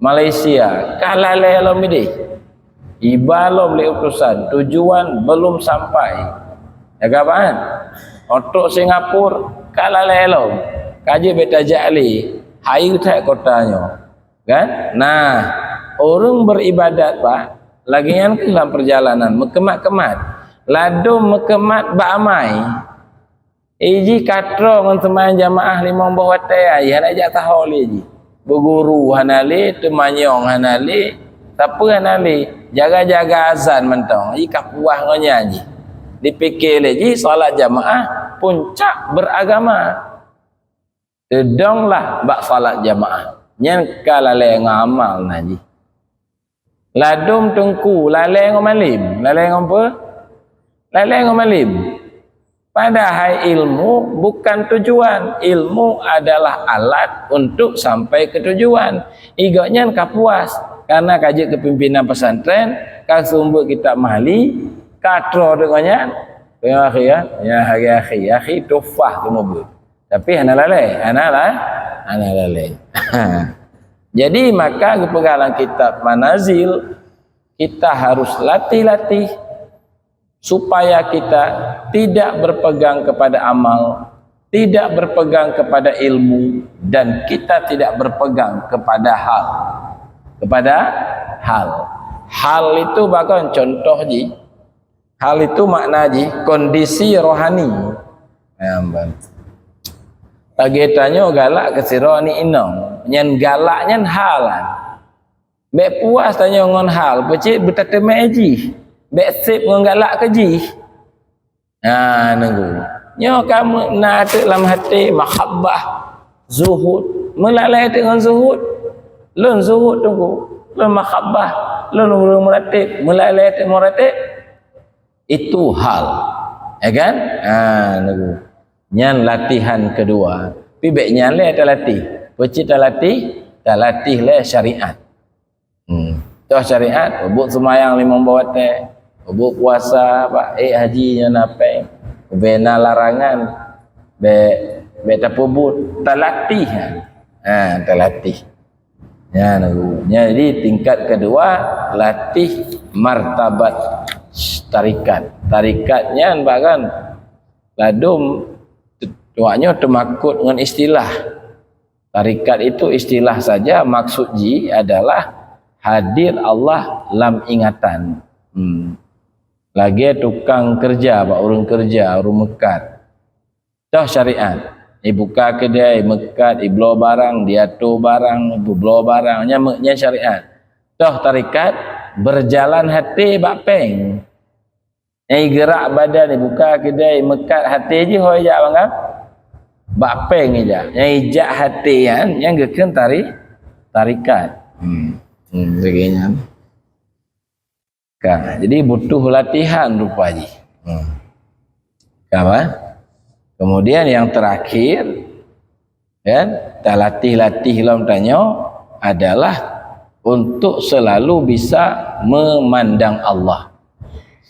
Malaysia, ka lalée lom idéh. Iba lom lé utosan, tujuan belum sampai. Jaga ban. Otok Singapura, ka lalée lom. Ka jeuet beta jak lé, hayeue that kota nyoe. Kan? Nah, ureuëng beribadat, Pak, lagée nyan keuh lam perjalanan, meukemat-kemat. Ladôm meukeumat bak amai. Iji katroe ngon seumayang jamaah limong boh watèe, ai hana jak saho lé ji. Beuguru hana lé, teumanyong hana lé, sapeue hana lé. Jaga-jaga azan mantong, iji ka puas ngon nyan ji. Dipike lé ji salat jamaah puncak beragama. Teudonglah bak salat jamaah. Nyan ka lalè ngon amal na ji. Ladôm teungku, lalè ngon malém. Lalè ngon peue? Lalè ngon malém. Padahai ilmu bukan tujuan. Ilmu adalah alat untuk sampai ke tujuan. Igok nyan ka puas. Karena ka jeuet keu pimpinan pesantren, ka seumeubeuet kitab Mahli, ka troh deungon nyan. Ya akhi, ya. Ya akhi, akhi, akhi, tuhfah seumeubeuet. Tapi hana lalè, hana la-, hana lalè. Jadi, maka geupeugah lam kitab Manazil, kita harus latih-latih supaya kita tidak berpegang kepada amal, tidak berpegang kepada ilmu, dan kita tidak berpegang kepada hal. Kepada hal. Hal itu bahkan contoh ji, hal itu makna jih kondisi rohani. Nah, ban-, lagèe tanyoe galak keu sidroe aneuk inong. Nyan galak nyan hal. Bèk puas tanyoe ngon hal, peucit beutateumèe jih. Bèk sép ngon galak keu jih. Nah, nunggu. Nyoe ka meu-, na teuk lam até mahabbah, zuhud. Meulalè teuk ngon zuhud. Lôn zuhud, tunggu. Lôn mahabbah. Lôn ureueng meuratib. Meulalè teuk meuratib. Itu hal. Ya kan? Ha, nunggu. Nyan latihan kedua. Tapi bèk nyan lé talatih. Peucit talatih, talatih lé syariat. Hmm. Toh syariat, peubuet seumayang limong boh watèe, peubuet puasa, bah, ék haji nyoe na pèng, ubé na larangan, bèk, bèk tapeubuet, talatih. Ha, talatih. Nyan, jadi tingkat kedua, latih martabat tarikat. Tarikat nyan bahkan ladôm, awak nyoe teumakot ngon istilah. Tarikat itu istilah saja, maksud jih adalah hadir Allah lam ingatan. Hmm. Lagèe tukang keureuja, bak ureueng keureuja, ureueng meukat. Toh syariat. Ibuka keudè, meukat, ibloe barang, diato barang, ibloe barang, nyan me-, nyan syariat. Toh tarikat, berjalan até bak pèng. Nyang geurak badan, ibuka keudè, meukat, até jih ho jak bangai. Bak pèng ijak. Nyang ijak até nyan, nyan geukheun tari-, tarikat. Hmm. Hmm, lagèe nyan. Ka, jadi butuh latihan rupa jih. Hmm. Ka, bah? Kemudian yang terakhir, kan, talatih-latih lom tanyoe adalah untuk selalu bisa memandang Allah.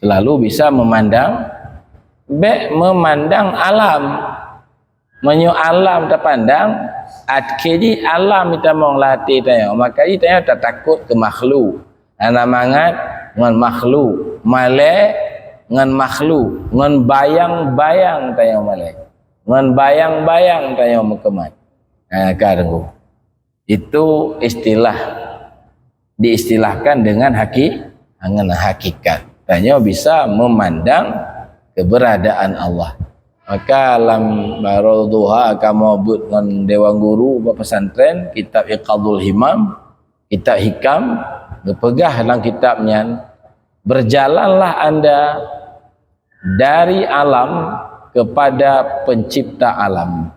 Selalu bisa memandang, bèk memandang alam. Meunyoe alam tapandang, akhé jih alam jitamong lam até tanyoe, maka jih tanyoe tatakot keu makhluk. Hana mangat ngon makhluk, malèe ngon makhluk, ngon bayang-bayang tanyoe malèe. Ngon bayang-bayang tanyoe meukeumat. Ha, ka deungoe. Itu istilah, diistilahkan dengan haki-, dengan hakikat. Tanyoe bisa memandang keberadaan Allah. Maka lam Baharul Duha kamoe beuet ngon dewan guru bak pesantren, kitab Iqadul Himam, kitab Hikam, geupeugah lam kitab nyan, "Berjalanlah anda dari alam kepada pencipta alam."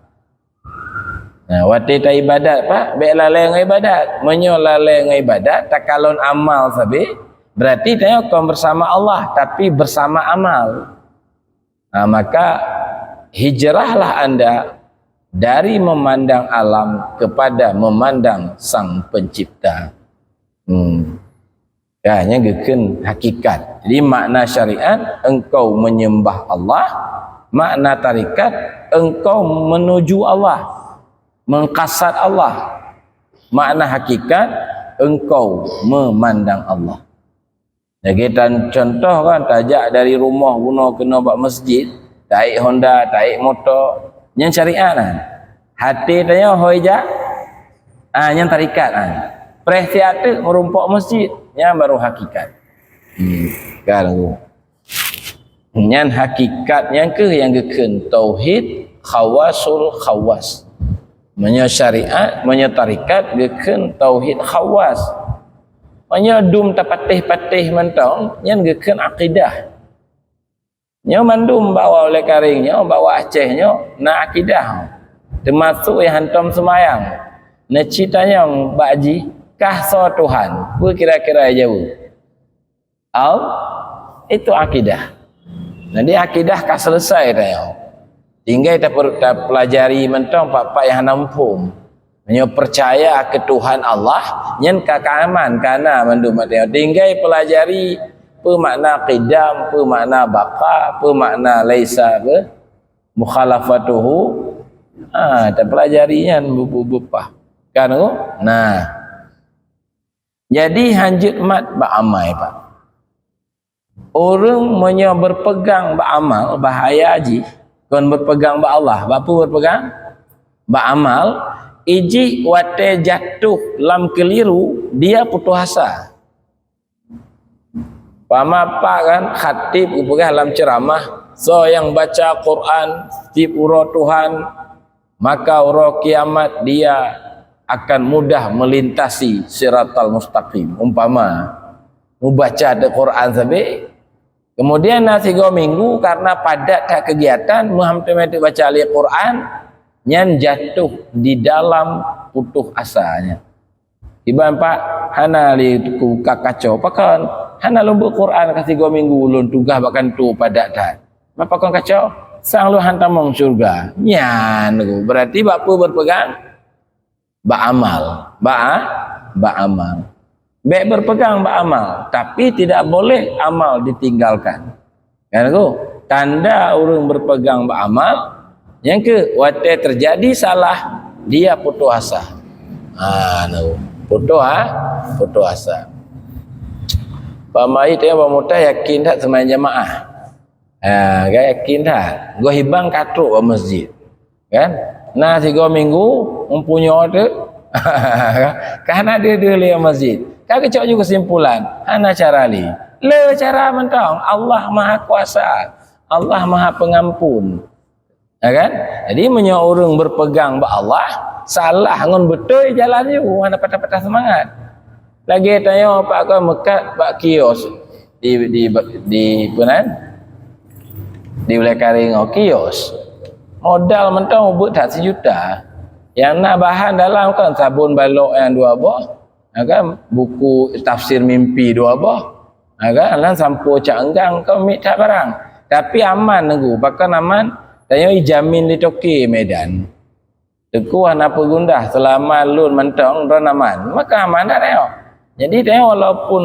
Nah, watèe taibadat, Pak, bèk lalè ngon ibadat. Meunyoe lalè ngon ibadat, takalon amal sabe, berarti tanyoe kon bersama Allah, tapi bersama amal. Nah, maka hijrahlah anda dari memandang alam kepada memandang Sang Pencipta. Hmm. Ya, nyan geukheun hakikat. Jadi, makna syariat, engkau menyembah Allah. Makna tarikat, engkau menuju Allah, mengkasat Allah. Makna hakikat, engkau memandang Allah. Lagèe tan-, contoh kan, tajak dari rumoh bunoe keunoe bak masjid, taék honda, taék moto, nyan syariat kan. Até tanyoe ho jak, ah, nyan tarikat kan. Preh siat teuk meurumpok masjid, nyan baru hakikat. Hmm, ka lagu. Nyan hakikat nyan keuh nyang geukheun tauhid khawasul khawas. Meunyoe syariat, meunyoe tarekat geukheun tauhid khawas. Meunyoe dum tapatéh-patéh mantong, nyan geukheun akidah. Nyoe mandum bak Wak Ulèe Karéng nyoe, bak Wak Aceh nyoe, na akidah. Teumasuk nyang hantom seumayang. Neuci tanyong bak jih, kah soe Tuhan? Peue kira-kira jaweueb? Al, itu akidah. Jadi akidah ka selesai tanyoe. Tinggai taper-, tapelajari mantong pat-pat nyang hana muphom. Meunyoe peucaya keu Tuhan Allah, nyan ka, ka aman, ka na mandum tanyoe. Tinggai pelajari peue makna qidam, peue makna baqa, peue makna laisa, peue mukhalafatuhu. Ha, tapelajari nyan bu-, bu-, bupah. Kan tu? Nah. Jadi hanjeuet mat bak amai, Pak. Ureuëng meunyoe berpegang bak amal, bahaya jih. Kon berpegang bak Allah, bak peue berpegang? Bak amal, ijih watée jatuh lam keliru, dia putus asa. Pama pak kan, khatib geupeugah lam ceramah, soe nyang baca Quran tiep uroe Tuhan, maka uroe kiamat dia akan mudah melintasi siratal mustaqim. Umpama, mubaca di Quran sabe, kemudian na sigoe minggu karena padat that kegiatan, meuham teumé baca lé Quran, nyan jatuh di dalam putus asanya. Iban pak hana lé ku ka kacau, pakon hana lôn beuet Quran ka sigoe minggu lôn tugaih bak kantô padat that. Pakon kacau? Sang lôn han tamong syurga. Nyan ku, berarti bak peue berpegang? Bak amal. Bak, bak amal. Bék berpegang bak amal, tapi tidak boleh amal ditinggalkan. Kan tu? Tanda ureuëng berpegang bak amal, nyang keu watée terjadi salah, dia putus asa. Ha, tu. Putus, ha? Putus asa. Pamai teuh bak mutai yakin that seumayang jamaah. Ha, kan yakin that. Goh hibang ka trok bak masjid. Kan? Na sigoe minggu, meunyoe teuh, ka hana deuh-deuh lé masjid. Ka geucok ju keusimpulan, hana cara lé. Le cara mantong, Allah Maha Kuasa, Allah Maha Pengampun. Ya kan? Jadi, meunyoe ureuëng berpegang bak Allah, salah ngon beutôi jalan ju, hana patah-patah seumangat. Lagée tanyoe pak kon meukat bak kios di, di, di, peunan? Di Ulèe Karéng ngon kios. Modal mantong ubeuet that sijuta. Nyang na bahan dalam kan sabon balok nyang dua boh, ha kan? Buku tafsir mimpi dua boh, ha kan? Lam sampo cak enggang kan mit that barang. Tapi aman nunggu, pakon aman? Tanyoe ijamin di toke Medan. Teungku hana peugundah seulama lôn mantong droe aman. Maka aman that tanyoe. Jadi tanyoe walaupun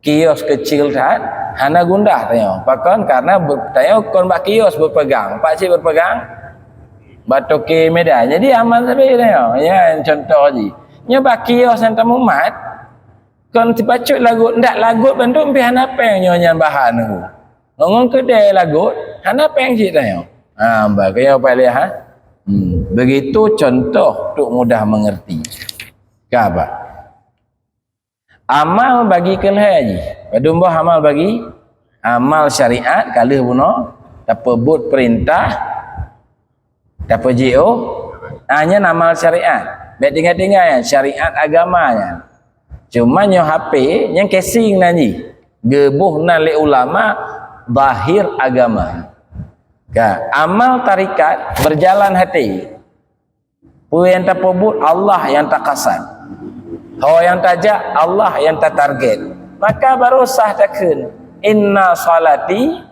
kios keucil that, hana gundah tanyoe. Pakon? Karena be-, tanyoe kon bak kios berpegang. Pak cit berpegang? Bak toke Medan. Jadi aman sabe tanyoe. Nyan contoh jih. Nyoe bak kios nyang tamumat, kon sipacut lagot, ndak lagot bandum pih hana péng nyoe nyan bahan tu. Ngon keudè lagot, hana péng cit tanyoe. Ha, bah, kaya apa lihat, ha? Hmm, begitu contoh untuk mudah mengerti. Ka, bah. Amal bagi keu lhèe jih. Padum boh amal bagi? Amal syariat, ka lheueh bunoe, tapeubuet peurintah, tapeujiôh, ah, nyan amal syariat. Bèk tinggai-tinggai nyan, syariat agama nyan. Cuma nyoe hapé, nyan casing nan jih. Geuboh nan lé ulama, zahir agama. Ka, amal tarekat, berjalan hati. Peue nyang tapeubuet, Allah nyang takasad. Ho nyang tajak, Allah nyang tatarget. Maka baru sah takheun, "Inna salati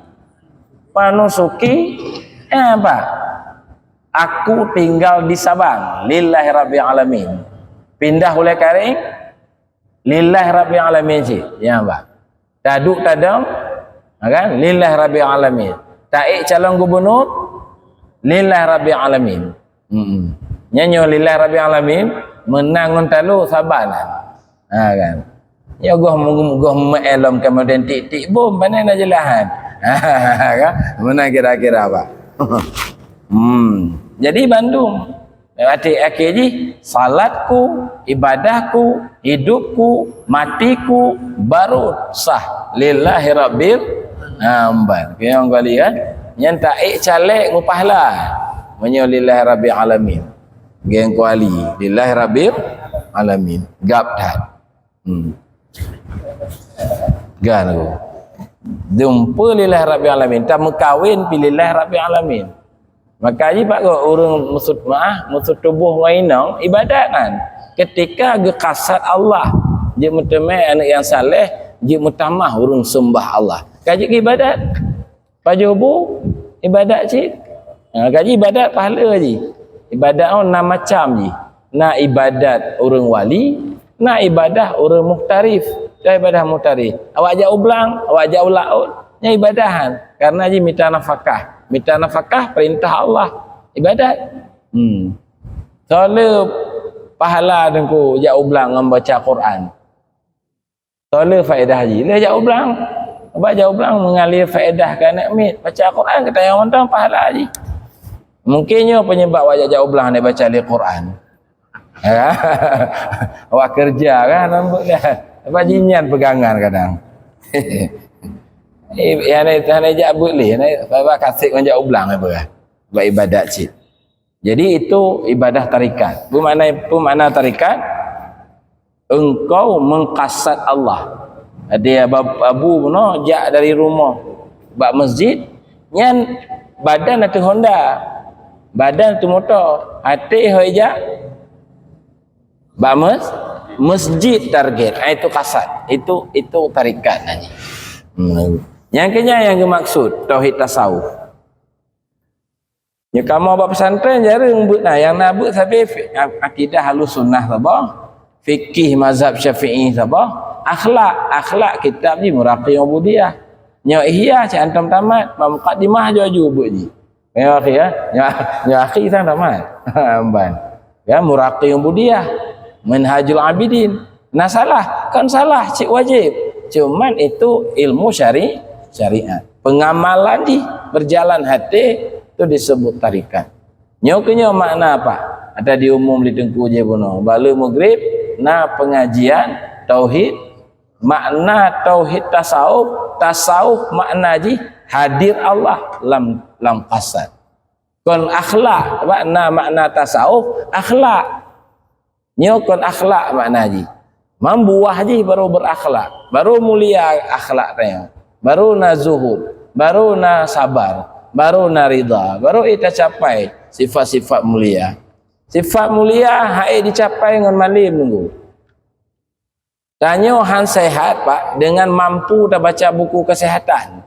wa nusuki," eh, apa? "Aku tinggal di Sabang, lillahi rabbil alamin." Pindah Ulèe Karéng, lillahi rabbil alamin cit. Ya, bah. Taduek tadong, ha kan? Lillahi rabbil alamin. Taék calon gubernur, lillahi rabbil alamin. Hmm. Nyan nyoe lillahi rabbil alamin, meunang ngon talo saban. Ha kan? Nyoe goh mu-, goh meu'èn lom kemudian tik-tik bom, pane na jeulahan. Ha kan? Meunang kira-kira apa? Hmm. Jadi bandum. Até akhé jih, salatku, ibadahku, hidupku, matiku, baru sah lillahi rabbil Ha, mban. Keu nyang kuali kan? Nyan taék caleg ngon pahala. Meunyoe lillahi rabbil alamin. Geng kuali, lillahi rabbil alamin. Gab that. Hmm. Gan aku. Jumpa lillahi rabbil alamin. Tameukawen pi lillahi rabbil alamin. Maka jih bak gob ureuëng meusut-, maah, meuseutubôh ngon inong, ibadat nyan. Ketika geukasat Allah, jeuet meuteumé aneuëk nyang saleh, jeuet meutamah ureuëng seumbah Allah. Ka jeuet keu ibadat. Pajoh bu, ibadat cit. Ha, ka jih ibadat pahala jih. Ibadat oh na macam jih. Na ibadat ureuëng wali, na ibadat ureuëng muhtarif. Dah ibadat muhtarif. Awak jak u blang, awak jak u laôt, nyan ibadat han. Karena jih mita nafakah. Mita nafakah perintah Allah. Ibadat. Hmm. Soe le pahala teungku jak u blang ngon baca Quran. Soe le faedah jih. Le jak u blang. Bak jak u blang mengalir faedah keu aneuk miet. Baca Quran keu tanyoe mantong pahala jih. Mungkin nyoe penyebab awak jak u blang ni baca le Quran. Ya. Awak kerja kan nampak dah. Sebab jih nyan pegangan kadang. Eh, yang ni, yang ni jak buet lé, ni, bak kasek ngon jak u blang apa? Bak ibadat cit. Jadi itu ibadah tarikat. Apa makna, apa makna tarikat? Engkau mengkasat Allah. Ada abu bunoe jak dari rumah bak masjid, nyan badan ateueh honda, badan ateueh moto, até hoi jak bak mes-, masjid target. Ah, itu kasat. Itu, itu tarikat nyan. Hmm. Nyang keu nyan nyang geumaksud tauhid tasawuf. Nyoe kamoe bak pesantren jareueng beuet na, nyang na beuet sabe fi-, a-, akidah Ahlussunnah saboh, fikih mazhab Syafi'i saboh, akhlak, akhlak kitab jih Muraqi Ubudiyah. Nyoe Ihya cit hantom tamat, bak mukadimah aju-aju beuet jih. Nyoe akhi ya, nyoe, nyoe akhi sang tamat. Amban. Ya, Muraqi Ubudiyah, Minhajul Abidin. Nah salah, kan salah, cit wajib. Cuman itu ilmu syari-, syariat. Pengamalan jih berjalan hati tu disebut tarikat. Nyoe keu nyoe makna apa? Ada diumum di teungku je bunoe. Bak le maghrib na pengajian tauhid, makna tauhid tasawuf, tasawuf makna jih hadir Allah lam, lam kasat. Kon akhlak, makna, makna tasawuf akhlak. Nyoe kon akhlak makna jih. Mambuah jih baru berakhlak, baru mulia akhlak tanyoe, baru na zuhud, baru na sabar, baru na ridha, baru ita capai sifat-sifat mulia. Sifat mulia hai dicapai ngon malem nunggu. Tanyoe han sehat, Pak, dengan mampu tabaca buku kesehatan.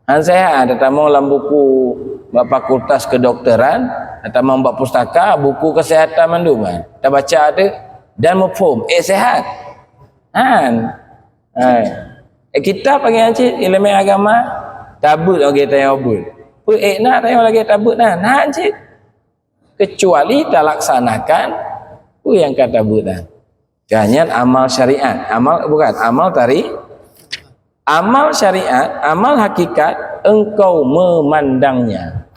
Han sehat, tatamong lam buku bak fakultas kedokteran, tatamong bak pustaka, buku kesehatan mandum, ha. Tabaca tu dan muphom, eh, sehat. Han. Ha. Eh, kitab lagée cit, ileumé agama, tabeuet lagée tanyoe beuet. Peu ék na tanyoe lagée tabeuet na? Han cit. Kecuali talaksanakan peue nyang ka tabeuet nyan. Ka nyan amal syariat, amal, bukan, amal tari-, amal syariat, amal hakikat engkau memandangnya.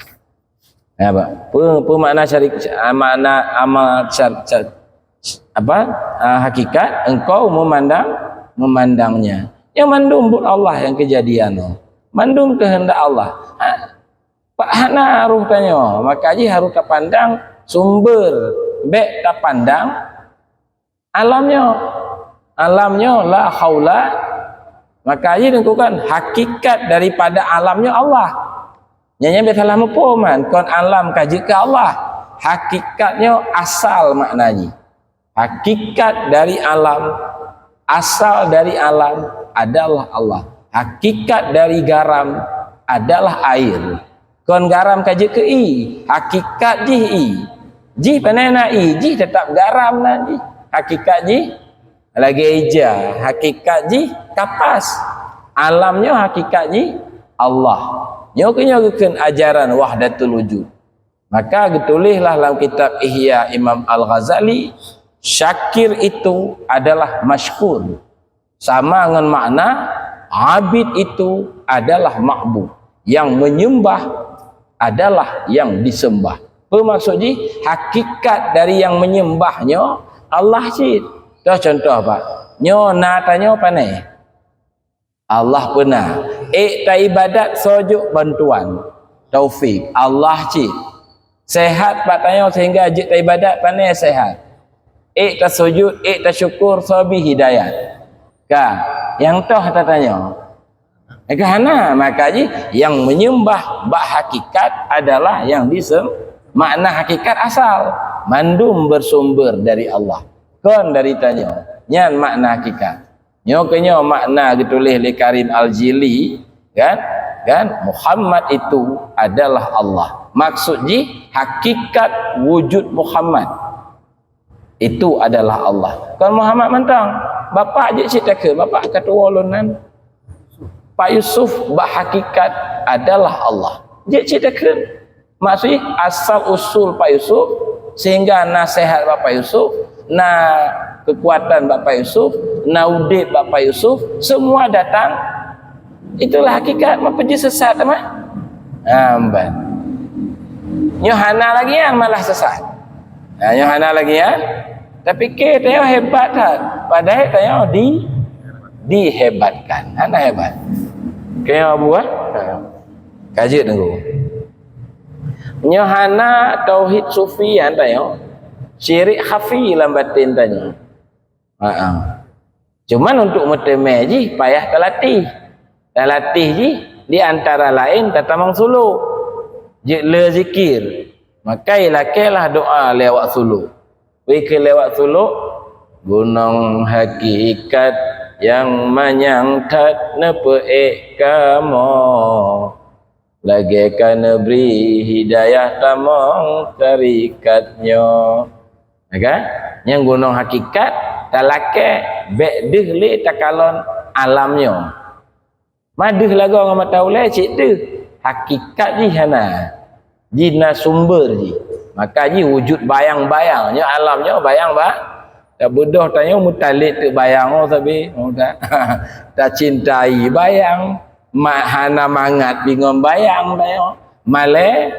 Nah, apa? Pe-, pemakna syari-, makna amal syar-, syar-, apa? Ah, hakikat engkau memandang, memandangnya. Nyang mandum buet Allah nyang keujadian nyoe. Mandum keuheundak Allah. Ha, Pak hana roh tanyoe, maka jih harôh tapandang sumber, bék tapandang alam nyoe. Alam nyoe la haula, maka jih teungku kan hakikat daripada alam nyoe Allah. Nyan, nyan bék salah muphom kan, kon alam ka jeuet keu Allah. Hakikat nyoe asal makna jih. Hakikat dari alam, asal dari alam adalah Allah. Hakikat dari garam adalah air. Kon garam ka jeuet keu ie, hakikat jih ie. Jih pane na ie, jih teutap garam na jih. Hakikat jih lagée ija, hakikat jih kapas. Alam nyoe hakikat jih Allah. Nyoe keuh nyoe geukheun ajaran wahdatul wujud. Maka geutuléh lah lam kitab Ihya Imam Al-Ghazali, syakir itu adalah masykur. Sama ngon makna abid itu adalah ma'bud. Yang menyembah adalah yang disembah. Peue maksud jih? Hakikat dari yang menyembah nyoe Allah cit. Toh contoh, Pak. Nyoe na tanyoe pane. Allah peuna. Ék taibadat soe jok bantuan, taufik, Allah cit. Sehat bak tanyoe sehingga jeuet taibadat, pane sehat. Ék tasujud, ék tasyukur, soe bri hidayat. Ka, nyang toh tatanyoe. Maka hana, maka jih nyang menyembah bak hakikat adalah nyang disem-, makna hakikat asal. Mandum bersumber dari Allah. Kon dari tanyoe. Nyan makna hakikat. Nyoe keuh nyoe makna geutuléh lé Karim Al-Jili, kan? Kan? Muhammad itu adalah Allah. Maksud jih hakikat wujud Muhammad. Itu adalah Allah. Kon Muhammad mantong. Bapak jeuet cit takheun, bapak ka tuwoe lôn nan. Pak Yusuf bak hakikat adalah Allah. Jeuet cit takheun. Maksud jih, asal usul Pak Yusuf, sehingga na sehat bak Pak Yusuf, na kekuatan bak Pak Yusuf, na udeb bak Pak Yusuf, semua datang. Itulah hakikat, meupeujeuet sesat teuma. Amban. Nyoe hana lagi nyan malah sesat. Ha, nyoe hana lagi nyan. Tapi ke tanyoe hebat that. Padahai tanyoe di, dihebatkan. Hana hebat. Ke nyoe buah? Ha. Ka jeuet nunggu. Nyoe hana tauhid sufi nyan tanyoe. Syirik khafi lam batin tanyoe. Ha. Cuman untuk meuteumé jih payah talatih. Talatih jih di antara laén tatamong suluk. Jeuet le zikir. Maka ilakèe lah doa lewat suluk. Wéh keu lewat suluk, gunong hakikat nyang manyang that neupeuék kamoe. Lagèe ka neubri hidayah tamong tarikat nyoe. Maka, nyang gunong hakikat talakèe bèk deuh lé takalon alam nyoe. Madeuh lagoe ngon mata ulèe cit deuh. Hakikat jih hana. Jih na sumber jih. Maka jih wujud bayang-bayang. Nyoe alam nyoe bayang ba. Tabeudôh tanyoe meutalét teuk bayang oh sabe. Oh, ta-, tacintai bayang. Ma-, hana mangat bingon bayang tanyoe. Malèe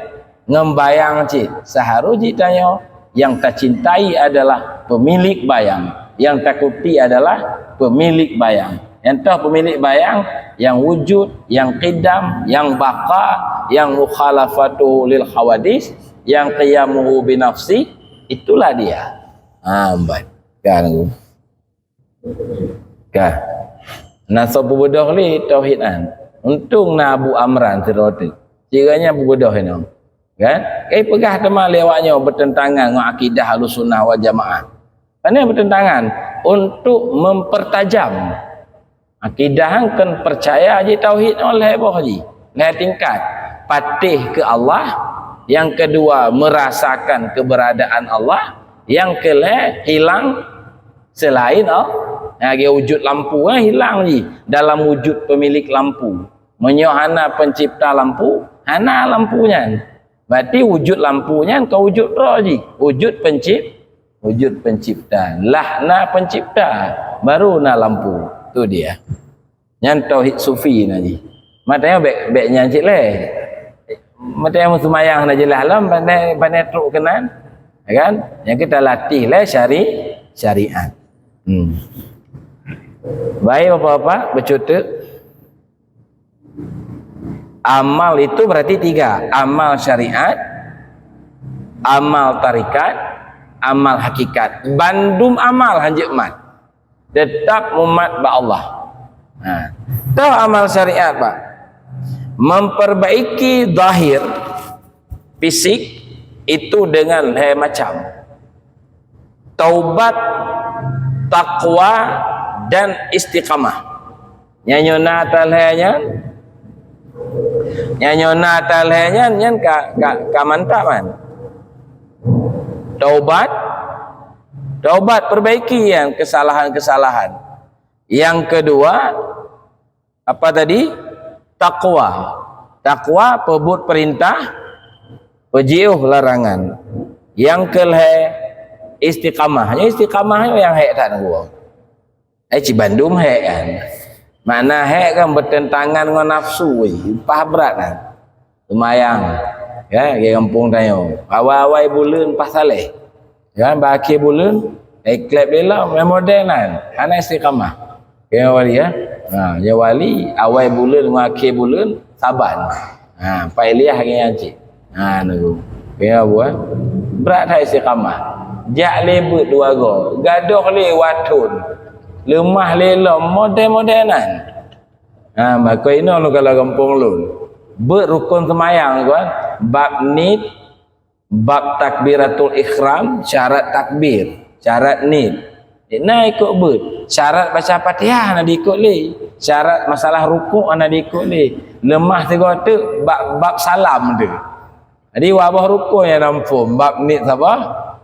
ngon bayang cit. Seharus jih tanyoe, nyang tacintai adalah pemilik bayang, nyang takuti adalah pemilik bayang. Nyang toh pemilik bayang, nyang wujud, nyang qidam, nyang baqa, nyang mukhalafatuhu lil hawadis, nyang qiyamuhu binafsi, itulah dia. Ha, ban. Kan. Ka. Na soe peubeudôh lé tauhid nyan. Untông na Abu Amran sidroe teuk. Cit gobnyan peubeudôh inoe. Kan? Kai peugah teuma lé awak nyoe beuteuntangan ngon akidah Ahlussunnah wal Jamaah. Pane beuteuntangan? Untuk mempertajam. Akidah nyan kon peucaya jih tauhid nyoe lhèe boh jih, lhèe tingkat. Patéh keu Allah, nyang keudua merasakan keberadaan Allah, nyang keulhèe hilang selain Allah. Nah, lagèe wujud lampu, eh, hilang jih dalam wujud pemilik lampu. Meunyoe hana pencipta lampu, hana lampu nyan. Berarti wujud lampu nyan kon wujud droe jih, wujud pencip-, wujud pencipta. Lah na pencipta, baru na lampu. Tu dia. Nyan tauhid sufi na jih. Mata nyoe bèk, bèk nyan cit lé. Mata nyoe seumayang na jeulaih lom, pane, pane trok keunan. Ya kan? Nyang kita latih lé syari-, syariat. Hmm. Baik, Bapak-bapak, beucuteuk. Amal itu berarti tiga. Amal syariat, amal tarikat, amal hakikat. Bandum amal hanjeuet mat. Tetap mumat bak Allah. Ha. Toh amal syariat, Pak. Memperbaiki zahir, fisik, itu dengan lhèe macam. Taubat, takwa, dan istiqamah. Nyang nyoe na talhèe nyan, nyang nyoe na talhèe nyan, nyan ka, ka, ka mantap kan. Taubat, taubat perbaiki nyan kesalahan-kesalahan. Nyang keudua, apa tadi? Takwa. Takwa peubuet peurintah, peujiôh larangan. Nyang keulhèe istiqamah. Nyang istiqamah nyoe nyang hék that ngon geuh. Eh, cibandum hék kan. Makna hék kan beuteuntangan ngon nafsu, weh, pah brat kan. Seumayang, ya, di gampông tanyoe. Awai-awai buleuen pah saleh. Ya, bak akhé buleuen, eh, klep lé lom, eh, model nan. Hana istiqamah. Ya, wali, ya. Ha, nyoe wali, awai buleuen ngon akhé buleuen Saban. Ha, Pak Ilyas ngieng cit. Ha, nunggu. Kaya buah. Brat hai istiqamah. Jak lé beuet dua goe. Gadôh lé wathon. Leumah lé lom. Model-model nan. Ha, maka inoe lôn kala gampông lôn. Beuet rukon seumayang kan. Bab niet, bab takbiratul ihram, syarat takbir, syarat niet. Na ikot beuet. Syarat baca Fatihah na diikot lé. Syarat masalah rukuk na diikot lé. Leumah sigoe teuk bab, bab salam tu. Jadi, dua boh rukon nyang na muphom, bab niet saboh,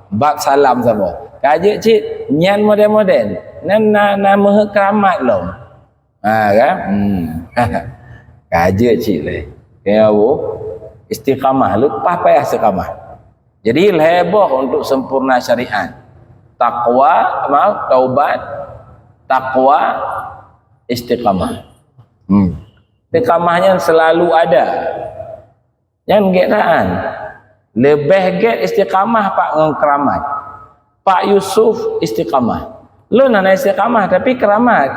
bab salam saboh. Ka jeuet cit, nyan model-model. Nan na, na meuheuet keuramat lom. Ha, kan? Hmm. Ka jeuet cit lé. Kaya apa? Istiqamah, leupah payah istiqamah. Jadi, lhèe boh untuk sempurna syariat. Takwa, maaf, taubat, takwa, istiqamah. Hmm. Istiqamah nyan selalu ada. Nyan gét that. Leubeh gét istiqamah pat ngon keuramat. Pak Yusuf istiqamah. Lôn hana istiqamah, tapi keuramat.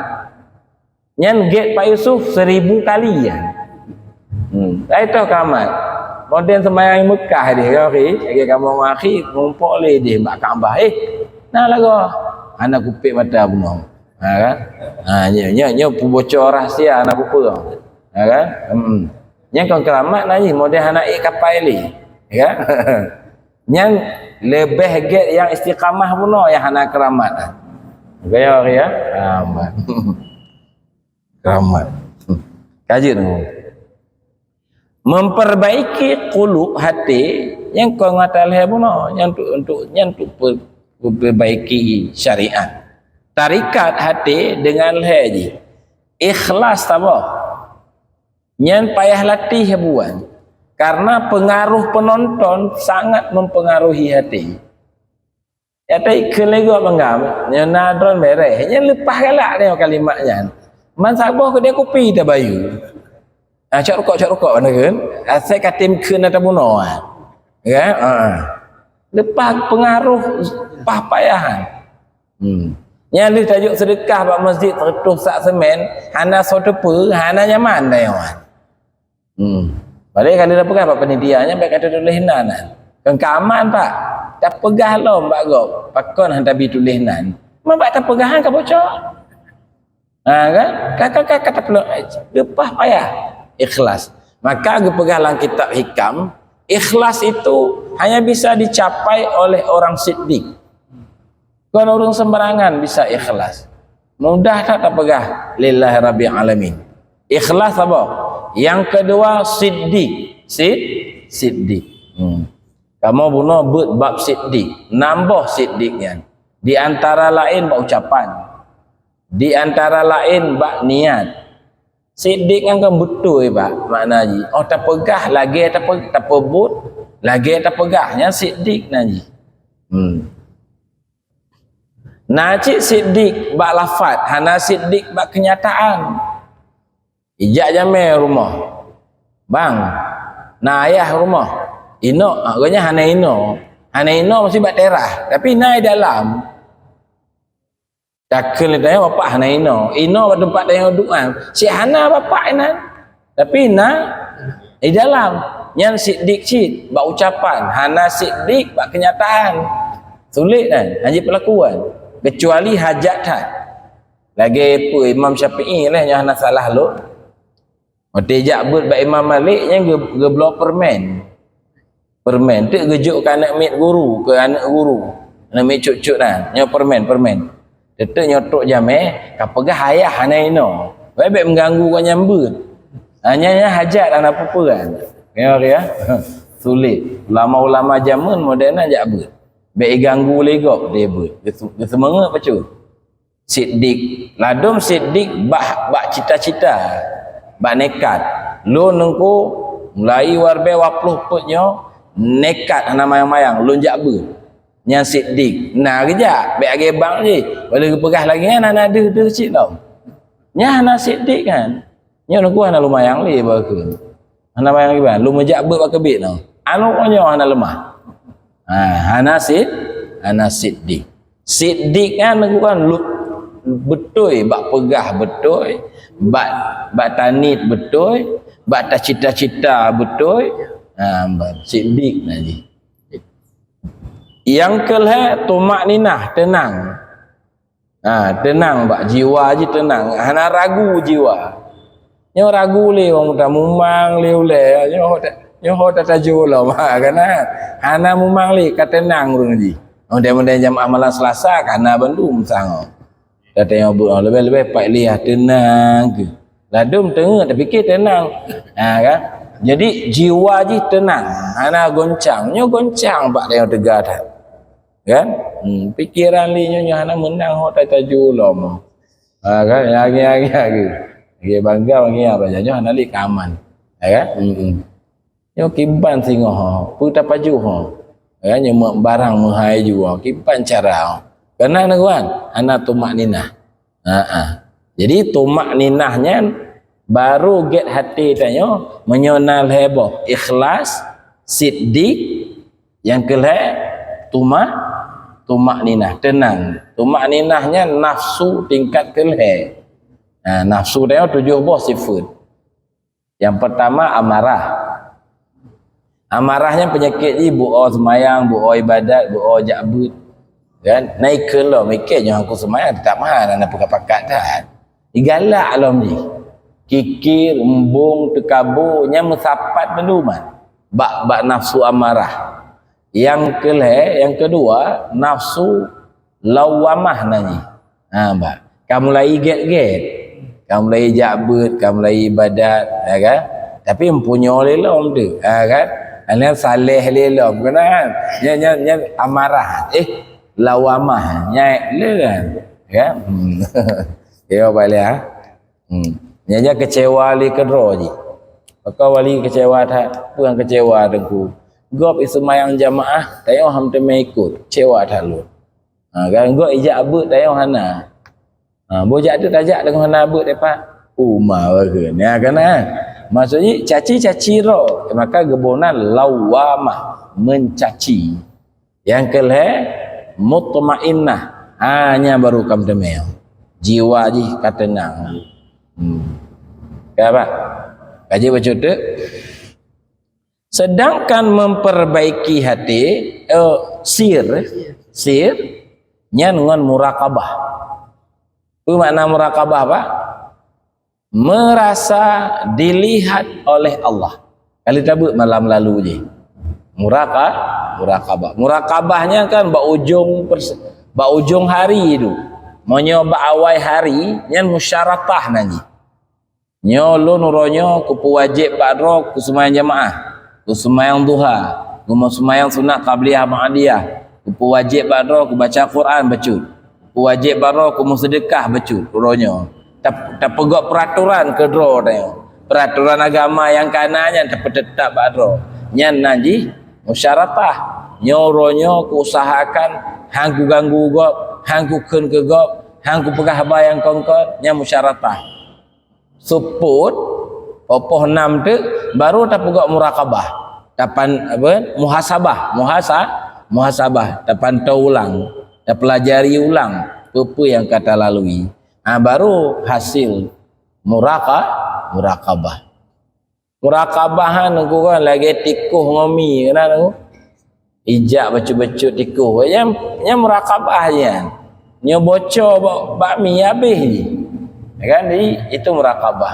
Nyan gét Pak Yusuf seribu kali nyan. Hmm. Ai toh keuramat. Model seumayang Meukah deh, ya, akhi. Lagèe kamoe ngon akhi, mumpok lé deh bak Ka'bah. Eh, na lagoe. Hana kupék mata bunoe. Ha, kan? Ha, nyoe, nyoe, nyoe peuboco rahsia hana kupeue. Ha, kan? Hmm. Nyan kon keuramat na jih, model hana ék kapai lé. Ya, kan? Nyan leubeh gét nyang istiqamah bunoe nyang hana keuramat. Gaya, ya? Ha, keuramat. Ka jeuet nyoe. Memperbaiki qulub, hati, nyan kon ngon ata lhèe bunoe, nyan untuk, untuk, nyan untuk pe-, memperbaiki syariat. Tarikat hati dengan lhèe jih. Ikhlas saboh. Nyan payah latih buan. Karena pengaruh penonton sangat mempengaruhi hati. Ya, tapi keu lé gob peugah, nyoe na droen bèrèh. Nyan leupah galak nyoe kalimat nyan. Man saboh keudè kupi tabayeue. Ah, cok rukok, cok rukok, na kan? Asai katem kheun ata bunoe. Ya, ha. Leupah pengaruh pah payah. Hmm. Nyan lheueh tajok seudeukah bak masjid seratus sak semen, hana soe teupeu, hana nyaman tanyoe. Hmm. Padahai ka lheueh tapeugah bak panitia nyan, bèk katuléh nan. Kon ka aman, Pak. Tapeugah lom bak gob. Pakon han tabi tuléh nan? Man bak tapeugah han ka bocor. Ha, kan? Ka, ka, ka, ka tapeulo-, leupah payah. Ikhlas. Maka geupeugah lam kitab Hikam, ikhlas itu hanya bisa dicapai oleh orang siddiq. Kon ureueng sembarangan bisa ikhlas. Mudah that tapeugah, "Lillahi Rabbil Alamin." Ikhlas saboh. Nyang keudua, siddiq. Sid-, siddiq. Hmm. Kamoe bunoe beuet bab siddiq. Nam boh siddiq nyan. Di antara laén bak ucapan. Di antara laén bak niat. Siddiq nyan kan beutôi, Pak, makna jih. Oh, tapeugah lagèe tape-, tapeubuet, lagèe tapeugah. Nyan siddiq na jih. Hmm. Na cit siddiq bak lafaz, hana siddiq bak keunyataan. Ijak jamé rumoh. Bang, na ayah rumoh. Inok, ha, gobnyan hana inok. Hana inok meusti bak teras, tapi na i dalam. Takheun lé tanyoe bapak hana inok. Inok bak teumpat tanyoe duek nyan. Cit hana bapak inan. Tapi na i dalam. Nyan siddiq cit bak ucapan, hana siddiq bak keunyataan. Sulet nyan, hana jipeulakuan. Kecuali hajat that. Lagèe peue Imam Syafi'i lé nyoe hana salah lôn. Watèe jak beuet bak Imam Malik, nyan geu-, geubloe peureumèn. Peureumèn teuk geujok keu aneuk miet guru, keu aneuk guru. Aneuk miet cut-cut nyan, nyoe peureumèn, peureumèn. Teuteup nyoe trok jamé, ka peugah ayah hana inoe. Wèh, bèk meuganggu gobnyan beuet. Ha, nyan, nyan hajat hana peue-peue kan. Nyoe ya. Sulet. Ulama-ulama jameun modern nyan jak beuet. Bèk iganggu lé gob deh beuet. Geuseu-, geuseumeungeut bacut. Siddiq. Ladôm siddiq bak, bak cita-cita, bak nekat. Lôn Teungku, mulai watèe dua ploh peuet nyoe, nekat hana mayang-mayang, lôn jak beuet. Nyan siddiq. Na geujak, bèk lagèe bang jih. Walau geupeugah lagèe nyan, hana deuh-deuh cit lom. Nyan hana siddiq kan. Nyoe Teungku hana lôn mayang lé bak kheun. Hana mayang kiban, lôn meujak beuet bak keubiet nyoe. Aneuk nyoe hana leumah. Ha, hana sid-, hana siddiq. Siddiq nyan Teungku kan lu-, beutôi, bak peugah beutôi, bak, bak taniet beutôi, bak tacita-cita beutôi. Ha, siddiq na jih. Nyang keu lhèe, tumakninah, teunang. Ha, teunang bak jiwa jih, teunang. Hana ragu jiwa. Nyoe ragu lé, wong muda mumang lé ulèe. Nyoe ho ta-, nyoe ho tatajo lom. Ha, kana hana mumang lé, ka teunang ureueng jih. Model-model jamaah malam Selasa, ka hana bandum sang. Kata nyang buet, leubeh-leubeh pat lé, ah, teunang keuh. Ladôm teungeut, tapike teunang. Ha, kan? Jadi, jiwa jih teunang, hana goncang. Nyoe goncang bak tanyoe teuga that. Kan? Hmm, pikeran lé nyoe, nyoe hana meunang, ho tatajo lom. Ha, kan? Lagi, lagi, lagi. Lagi bangga, lagi apa saja, nyoe hana lé ka aman. Ya, kan? Hmm, hmm. Nyoe kiban singoh ho, peue tapajoh ho. Ya, nyoe barang meuhai ju ho, kiban cara ho. Keunan, kan? Hana tumakninah. Ha, ha. Jadi, tumakninah nyan baru gét até tanyoe, meunyoe na lhèe boh, ikhlas, siddiq, nyang keu lhèe, tumak-, tumakninah, teunang. Tumakninah nyan nafsu tingkat keu lhèe. Ha, nafsu tanyoe tujoh boh sifeuet. Nyang peurtama, amarah. Amarah nyan peunyakét jih, beu-o seumayang, beu-o ibadat, beu-o jak beuet. Kan? Na ikheun lom, ikheun nyoe aku seumayang, teutap meuhan, hana pakat-pakat that. Igalak lom jih. Kikir, embong, teukabo, nyan meusapat teuma bak, bak nafsu amarah. Nyang keu lhèe, nyang keudua, nafsu lawwamah na jih. Ha, bah. Ka mulai gét-gét. Ka mulai jak beuet, ka mulai ibadat, ya kan? Tapi meunyoe lé lom tu, ya kan? Hana saleh lé lom, keunan. Nyan, nyan, nyan amarah. Eh, lawwamah. Nyan lé kan? Ya? Hmm. Ya, balik, ha? Hmm. Nyan, nyan keucewa lé keudroe jih. Maka wali keucewa that, peue nyang keucewa Teungku? Gob iseumayang jamaah, tanyoe han teumé ikot, keucewa that lôn. Ha, kan gob ijak beuet, tanyoe hana. Ha, boh jak tu tajak deungon hana beuet, eh, Pak. Uma bageue. Ya, kan, ha? Maksud jih, caci-caci droe. Maka geuboh nan lawwamah, mencaci. Nyang keu lhèe, mutmainnah. Ha, nyan baru ka meuteumé. Jiwa jih ka teunang. Hmm. Ka, Pak? Ka jeuet bacut teuk? Sedangkan memperbaiki hati, eh, sir, sir, nyan ngon muraqabah. Peue makna muraqabah, Pak? Merasa dilihat oleh Allah. Kali tabeuet malam lalu jih. Muraqa-, muraqabah. Muraqabah nyan kan bak ujong pers-, bak ujong hari tu. Meunyoe bak awai hari, nyan musyaratah nan jih. Nyoe lôn uroe nyoe kupeuwajéb bak droe kuseumayang jamaah, kuseumayang duha, kumeuseumayang sunat qabliyah ba'diyah, kupeuwajéb bak droe kubaca Quran bacut, kupeuwajéb bak droe kumeuseudeukah bacut uroe nyoe. Tap-, tapeugöt peuratoran keu droe tanyoe. Peuratoran agama nyang kana nyan tapeuteutab bak droe. Nyan nan jih musyaratah. Nyoe uroe nyoe kuusahakan han kuganggu gob, han kukheun keu gob, han kupeugah haba nyang kon-kon, nyan musyaratah. Seupôt, poh-poh nam teuk, baru tapeugöt muraqabah. Tapan-, apa, muhasabah, muhasa-, muhasabah, tapantau ulang, tapeulajari ulang peue-peue nyang ka talalui. Ha, baru hasil muraqa-, muraqabah. Muraqabah nyan, Teungku, kan lagèe tikôh ngon mi, keunan, Teungku. Ijak bacut-bacut tikôh. Nyan, nyan muraqabah nyan. Nyoe bocor bak, bak mi habéh jih. Ya kan? Jadi, itu muraqabah.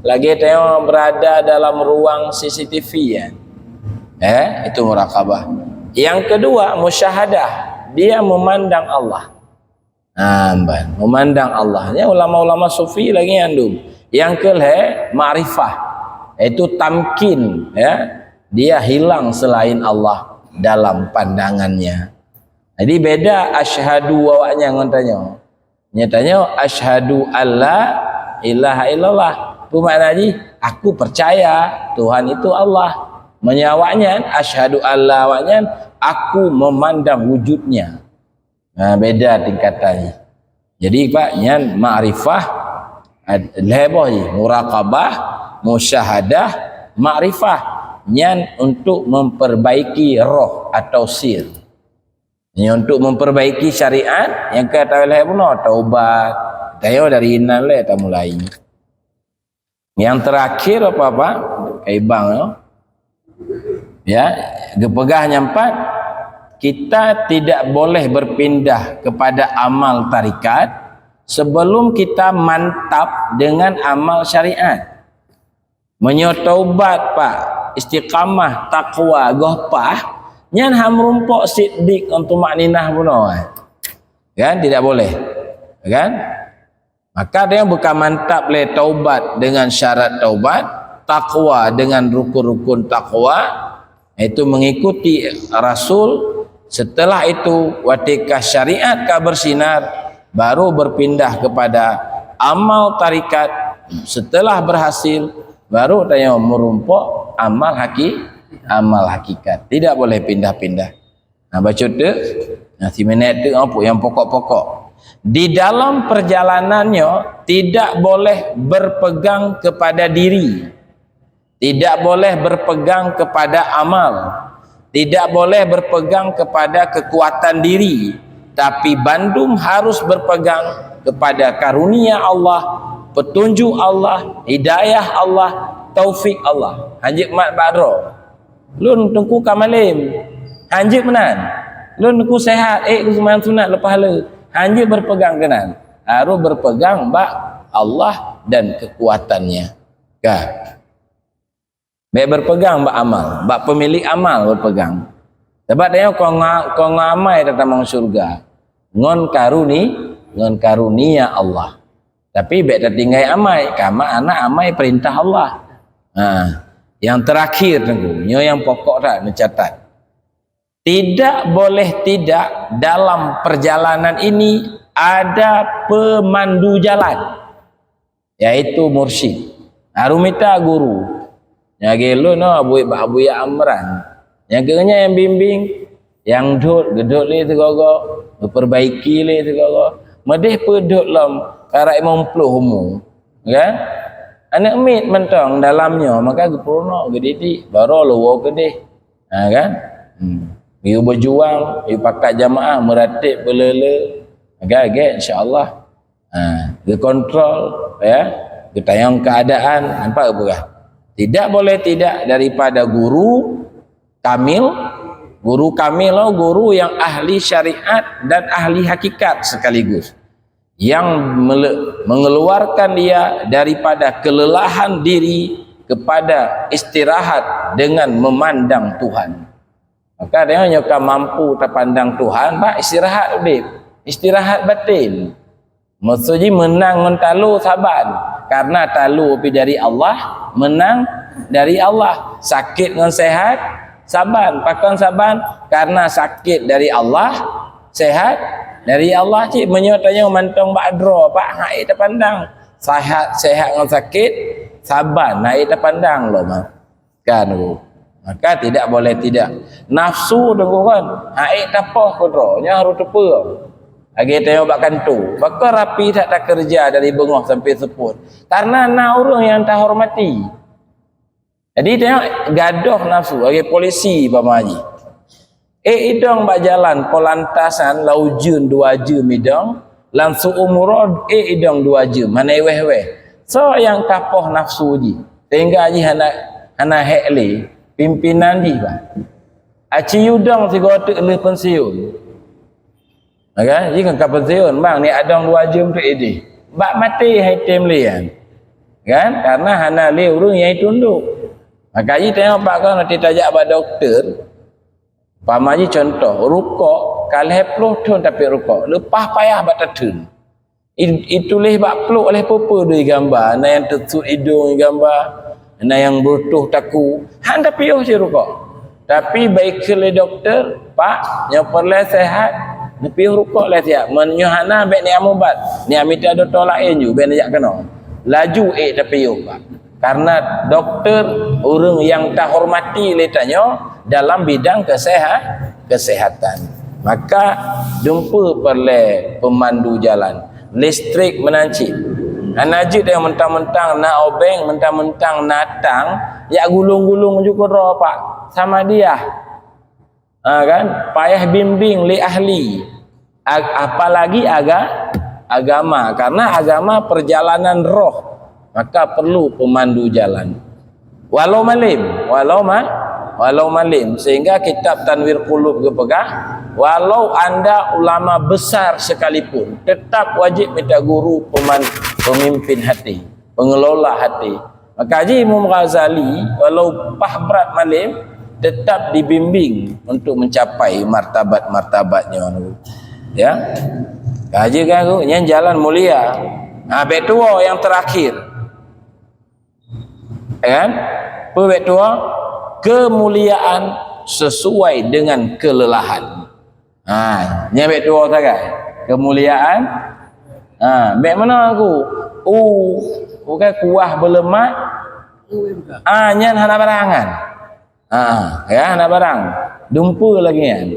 Lagèe tanyoe berada dalam ruang C C T V, ya. Eh, itu muraqabah. Yang kedua, musyahadah. Dia memandang Allah. Ha, ban, memandang Allah. Ya, ulama-ulama sufi lagèe nyan dum. Yang keu lhèe, makrifah. Yaitu tamkin, ya. Dia hilang selain Allah dalam pandangannya. Jadi beda asyhadu awaknyan ngon tanyoe. Nyan tanyoe, asyhadu alla ilaha illallah. Apa makna jih? Aku percaya Tuhan itu Allah. Meunyoe awaknyan, asyhadu alla awaknyan, aku memandang wujudnya. Ha, beda tingkatan jih. Jadi, Pak, nyan makrifah, ad-, lhèe boh jih, muraqabah, musyahadah, makrifah. Nyan untuk memperbaiki roh atau sir. Nyoe untuk memperbaiki syariat, nyang ka tahu lhèe bunoe, taubat. Tayo dari inan lé tamulai. Yang terakhir apa-apa, kaibang ya. Ya, geupeugah nyang pat, kita tidak boleh berpindah kepada amal tarikat sebelum kita mantap dengan amal syariat. Meunyoe taubat, Pak, istiqamah, takwa, goh pah, nyan han meurumpok siddiq ngon tumakninah bunoe. Kan? Tidak boleh. Kan? Maka dia bukan mantap lé taubat dengan syarat taubat, takwa dengan rukun-rukun takwa, itu mengikuti Rasul. Setelah itu, watèe ka syariat ka bersinar, baru berpindah kepada amal tarikat. Setelah berhasil, baru tanyoe meurumpok amal haki-, amal hakikat. Tidak boleh pindah-pindah. Nah, bacut teuk. Nah, si minèt teuk apa nyang pokok-pokok. Di dalam perjalanan nyoe tidak boleh berpegang kepada diri. Tidak boleh berpegang kepada amal. Tidak boleh berpegang kepada kekuatan diri. Tapi bandum harus berpegang kepada karunia Allah, petunjuk Allah, hidayah Allah, taufik Allah. Hanjeuet mat bak droe. Lôn Teungku ka malém. Hanjeuet meunan. Lôn Teungku sehat, ék seumayang sunat leupah le. Hanjeuet berpegang keunan. Harus berpegang bak Allah dan kekuatannya. Ka. Bèk berpegang bak amal, bak pemilik amal berpegang. Sebab tanyoe kon ngon, kon ngon amai tatamong syurga. Ngon karuni-, ngon karunia Allah. Tapi bèk tatinggai amai, karena amai perintah Allah. Ha, yang terakhir Teungku, nyoe nyang pokok that neucatat. Tidak boleh tidak dalam perjalanan ini ada pemandu jalan, yaitu mursyid. Harus mita guru. Nyang lagèe lôn, oh, Abuya, Abuya Amran. Nyang keu nyan nyang bimbing, nyang dot, geudot lé sigoe-goe, geuperbaiki lé sigoe-goe. Meudeh peudot lom, karab limong ploh umu. Kan? Aneuk miet mantong dalam nyoe, maka geupeurunoe, geudidik, baru leuwoe keudeh. Ha, kan? Hmm. Yue beujuang, yue pakat jamaah, meuratéb, beuleu-leu. Agak-agak, insya Allah. Ha, geukontrol, ya. Geutanyong keadaan, nampak peugah. Tidak boleh tidak daripada guru kamil. Guru kamil, oh, guru yang ahli syariat dan ahli hakikat sekaligus. Yang mele-, mengeluarkan dia daripada kelelahan diri kepada istirahat dengan memandang Tuhan. Maka dia nyoe ka mampu tapandang Tuhan, bak istirahat udép, istirahat batin. Maksud jih meunang ngon talo saban. Karena talo pih dari Allah, meunang dari Allah. Sakét ngon sehat, saban. Pakon saban? Karena sakét dari Allah, sehat dari Allah cit. Meunyoe tanyoe mantong bak droe, Pak, han ék tapandang. Sehat, sehat ngon sakét, saban, han ék tapandang lom. Kan, Bu? Maka tidak boleh tidak. Nafsu Teungku kan, han ék tapoh keu droe, nyan harôh teupeue. Lagèe tanyoe bak kantô, pakon rapi that takeureuja dari beungoh sampai seupôt. Karena na ureueng nyang tahormati. Jadi tanyoe gadôh nafsu, lagèe polisi umpama jih. Ék idong bak jalan, polantasan, lau jeuen dua jeum idong, lam siumu uroe ék idong dua jeum, hana iweh-weh. Soe nyang ka poh nafsu jih, sehingga jih hana, hana hék lé pimpinan jih, bah. Aci yue dong sigoe teuk lheueh pensiun. Kan? Jih kan ka pensiun, bang, ni adong dua jeum teuk ideh. Bak maté hai tem lé nyan. Kan? Karena hana lé ureueng nyang itundok. Maka jih tanyoe bak kan, nanti tajak bak doktor, Umpama jih contoh, rukok, ka lhèe ploh thon tapiep rukok, leupah payah bak tatheun. I-, ituléh bak plôk lhèe peue-peue dua gamba, na nyang teusut idong gamba, na nyang beureutôh taku, han tapiôh cit rukok. Tapi bak ikheun lé dokto, "Pak, nyoe peureulèe seuhat, neupiôh rukok lé siat. Meunyoe hana, bèk neuameubat, neuamita dokto laén ju, bèk neujak keunoe." Laju ék tapiôh, Pak. Karena dokto ureueng nyang tahormati lé tanyoe dalam bidang keseha-, kesehatan. Maka dumpeue peureulèe peumandu jalan, listrik meunan cit. Hana jeuet nyang mentang-mentang na obeng, mentang-mentang na tang, jak gulong-gulong ju keudroe, Pak. Sama dia. Ha, kan? Payah bimbing lé ahli. Ag-, apalagi aga-, agama. Karena agama perjalanan roh, maka perlu pemandu jalan. Walau malem, walau ma-, walau malem. Sehingga kitab Tanwir Qulub geupeugah, walau anda ulama besar sekalipun, tetap wajib minta guru peman-, pemimpin hati, pengelola hati. Maka ji Imam Ghazali, walau pah brat malem, tetap dibimbing untuk mencapai martabat-martabat nyoe. Ya. Kaji kan tu, nyan jalan mulia. Ha, bek tuwo yang terakhir. Ya kan? Peue bek tuwo? Kemuliaan sesuai dengan kelelahan. Ha, nyan bek tuwo sagai. Kemuliaan. Ha, bek mana aku? U, bukan kuah beulemak. Ah, nyan hana barang kan? Ah, ya, hana barang. Dumpeue lagèe nyan.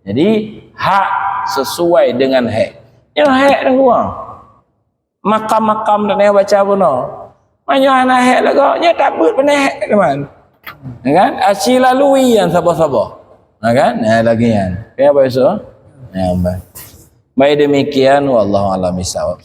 Jadi, hak sesuai dengan hek. Nyoe hek dah kurang. Makam-makam dak nyoe baca bunoe. Meunyoe hana hek lagoe, nyoe tabeuet peunaik hek teman. Ya kan? Aci lalui nyan saboh-saboh. Ya kan? Ya, lagèe nyan. Ya, apa isu? Ya, baik. Baik, demikian, wallahu a'lam bishawab.